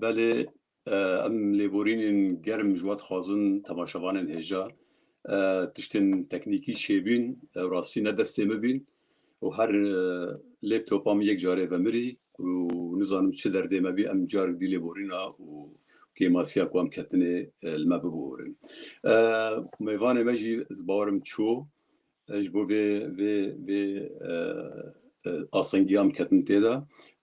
Belê, e, em lêborînên germ ji we dixwazin, temaşevanên hêja. E, tiştên teknîkî çêbîn, ew rastî ne destê min bîn û her, e, laptopa min yek carê vemirî û nizanim çi derdê me bî, em carek dî lêborîna û kêmasiya ku em ketinê, e, li me biborin. E, mêvanê me jî ez bawerim çû. E, ji bo vê, vê, vê, e, e, asengiya em ketin tê de.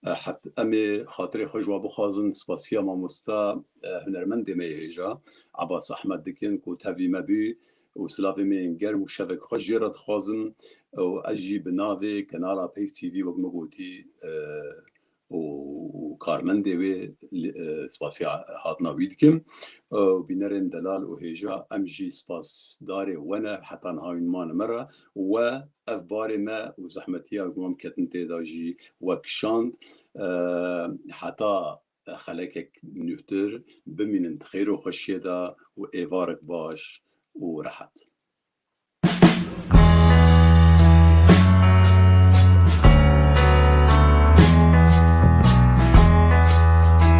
E, het-, em ê xatirê xwe ji we bixwazin, spasiya mamosta, e, hunermendê me yê hêja, Ebas Ehmed dikin, ku tevlî me bû û silavê me yên germ û şevek xweş jê re dixwazin. Û ez jî bi navê Kenala Peyv T V, wek me gotî, e, û, û karmendê wê li, e, spasiya hatina wî dikim. E, bînerên delal û hêja, em jî spasdarê we ne, heta niha wî mane me re. We ev barê me û zehmetiya ku em ketin tê de jî we kişand. E, heta xelekek nûhtir bimînin di xêr û xweşiyê de û êvarek baş û rehet.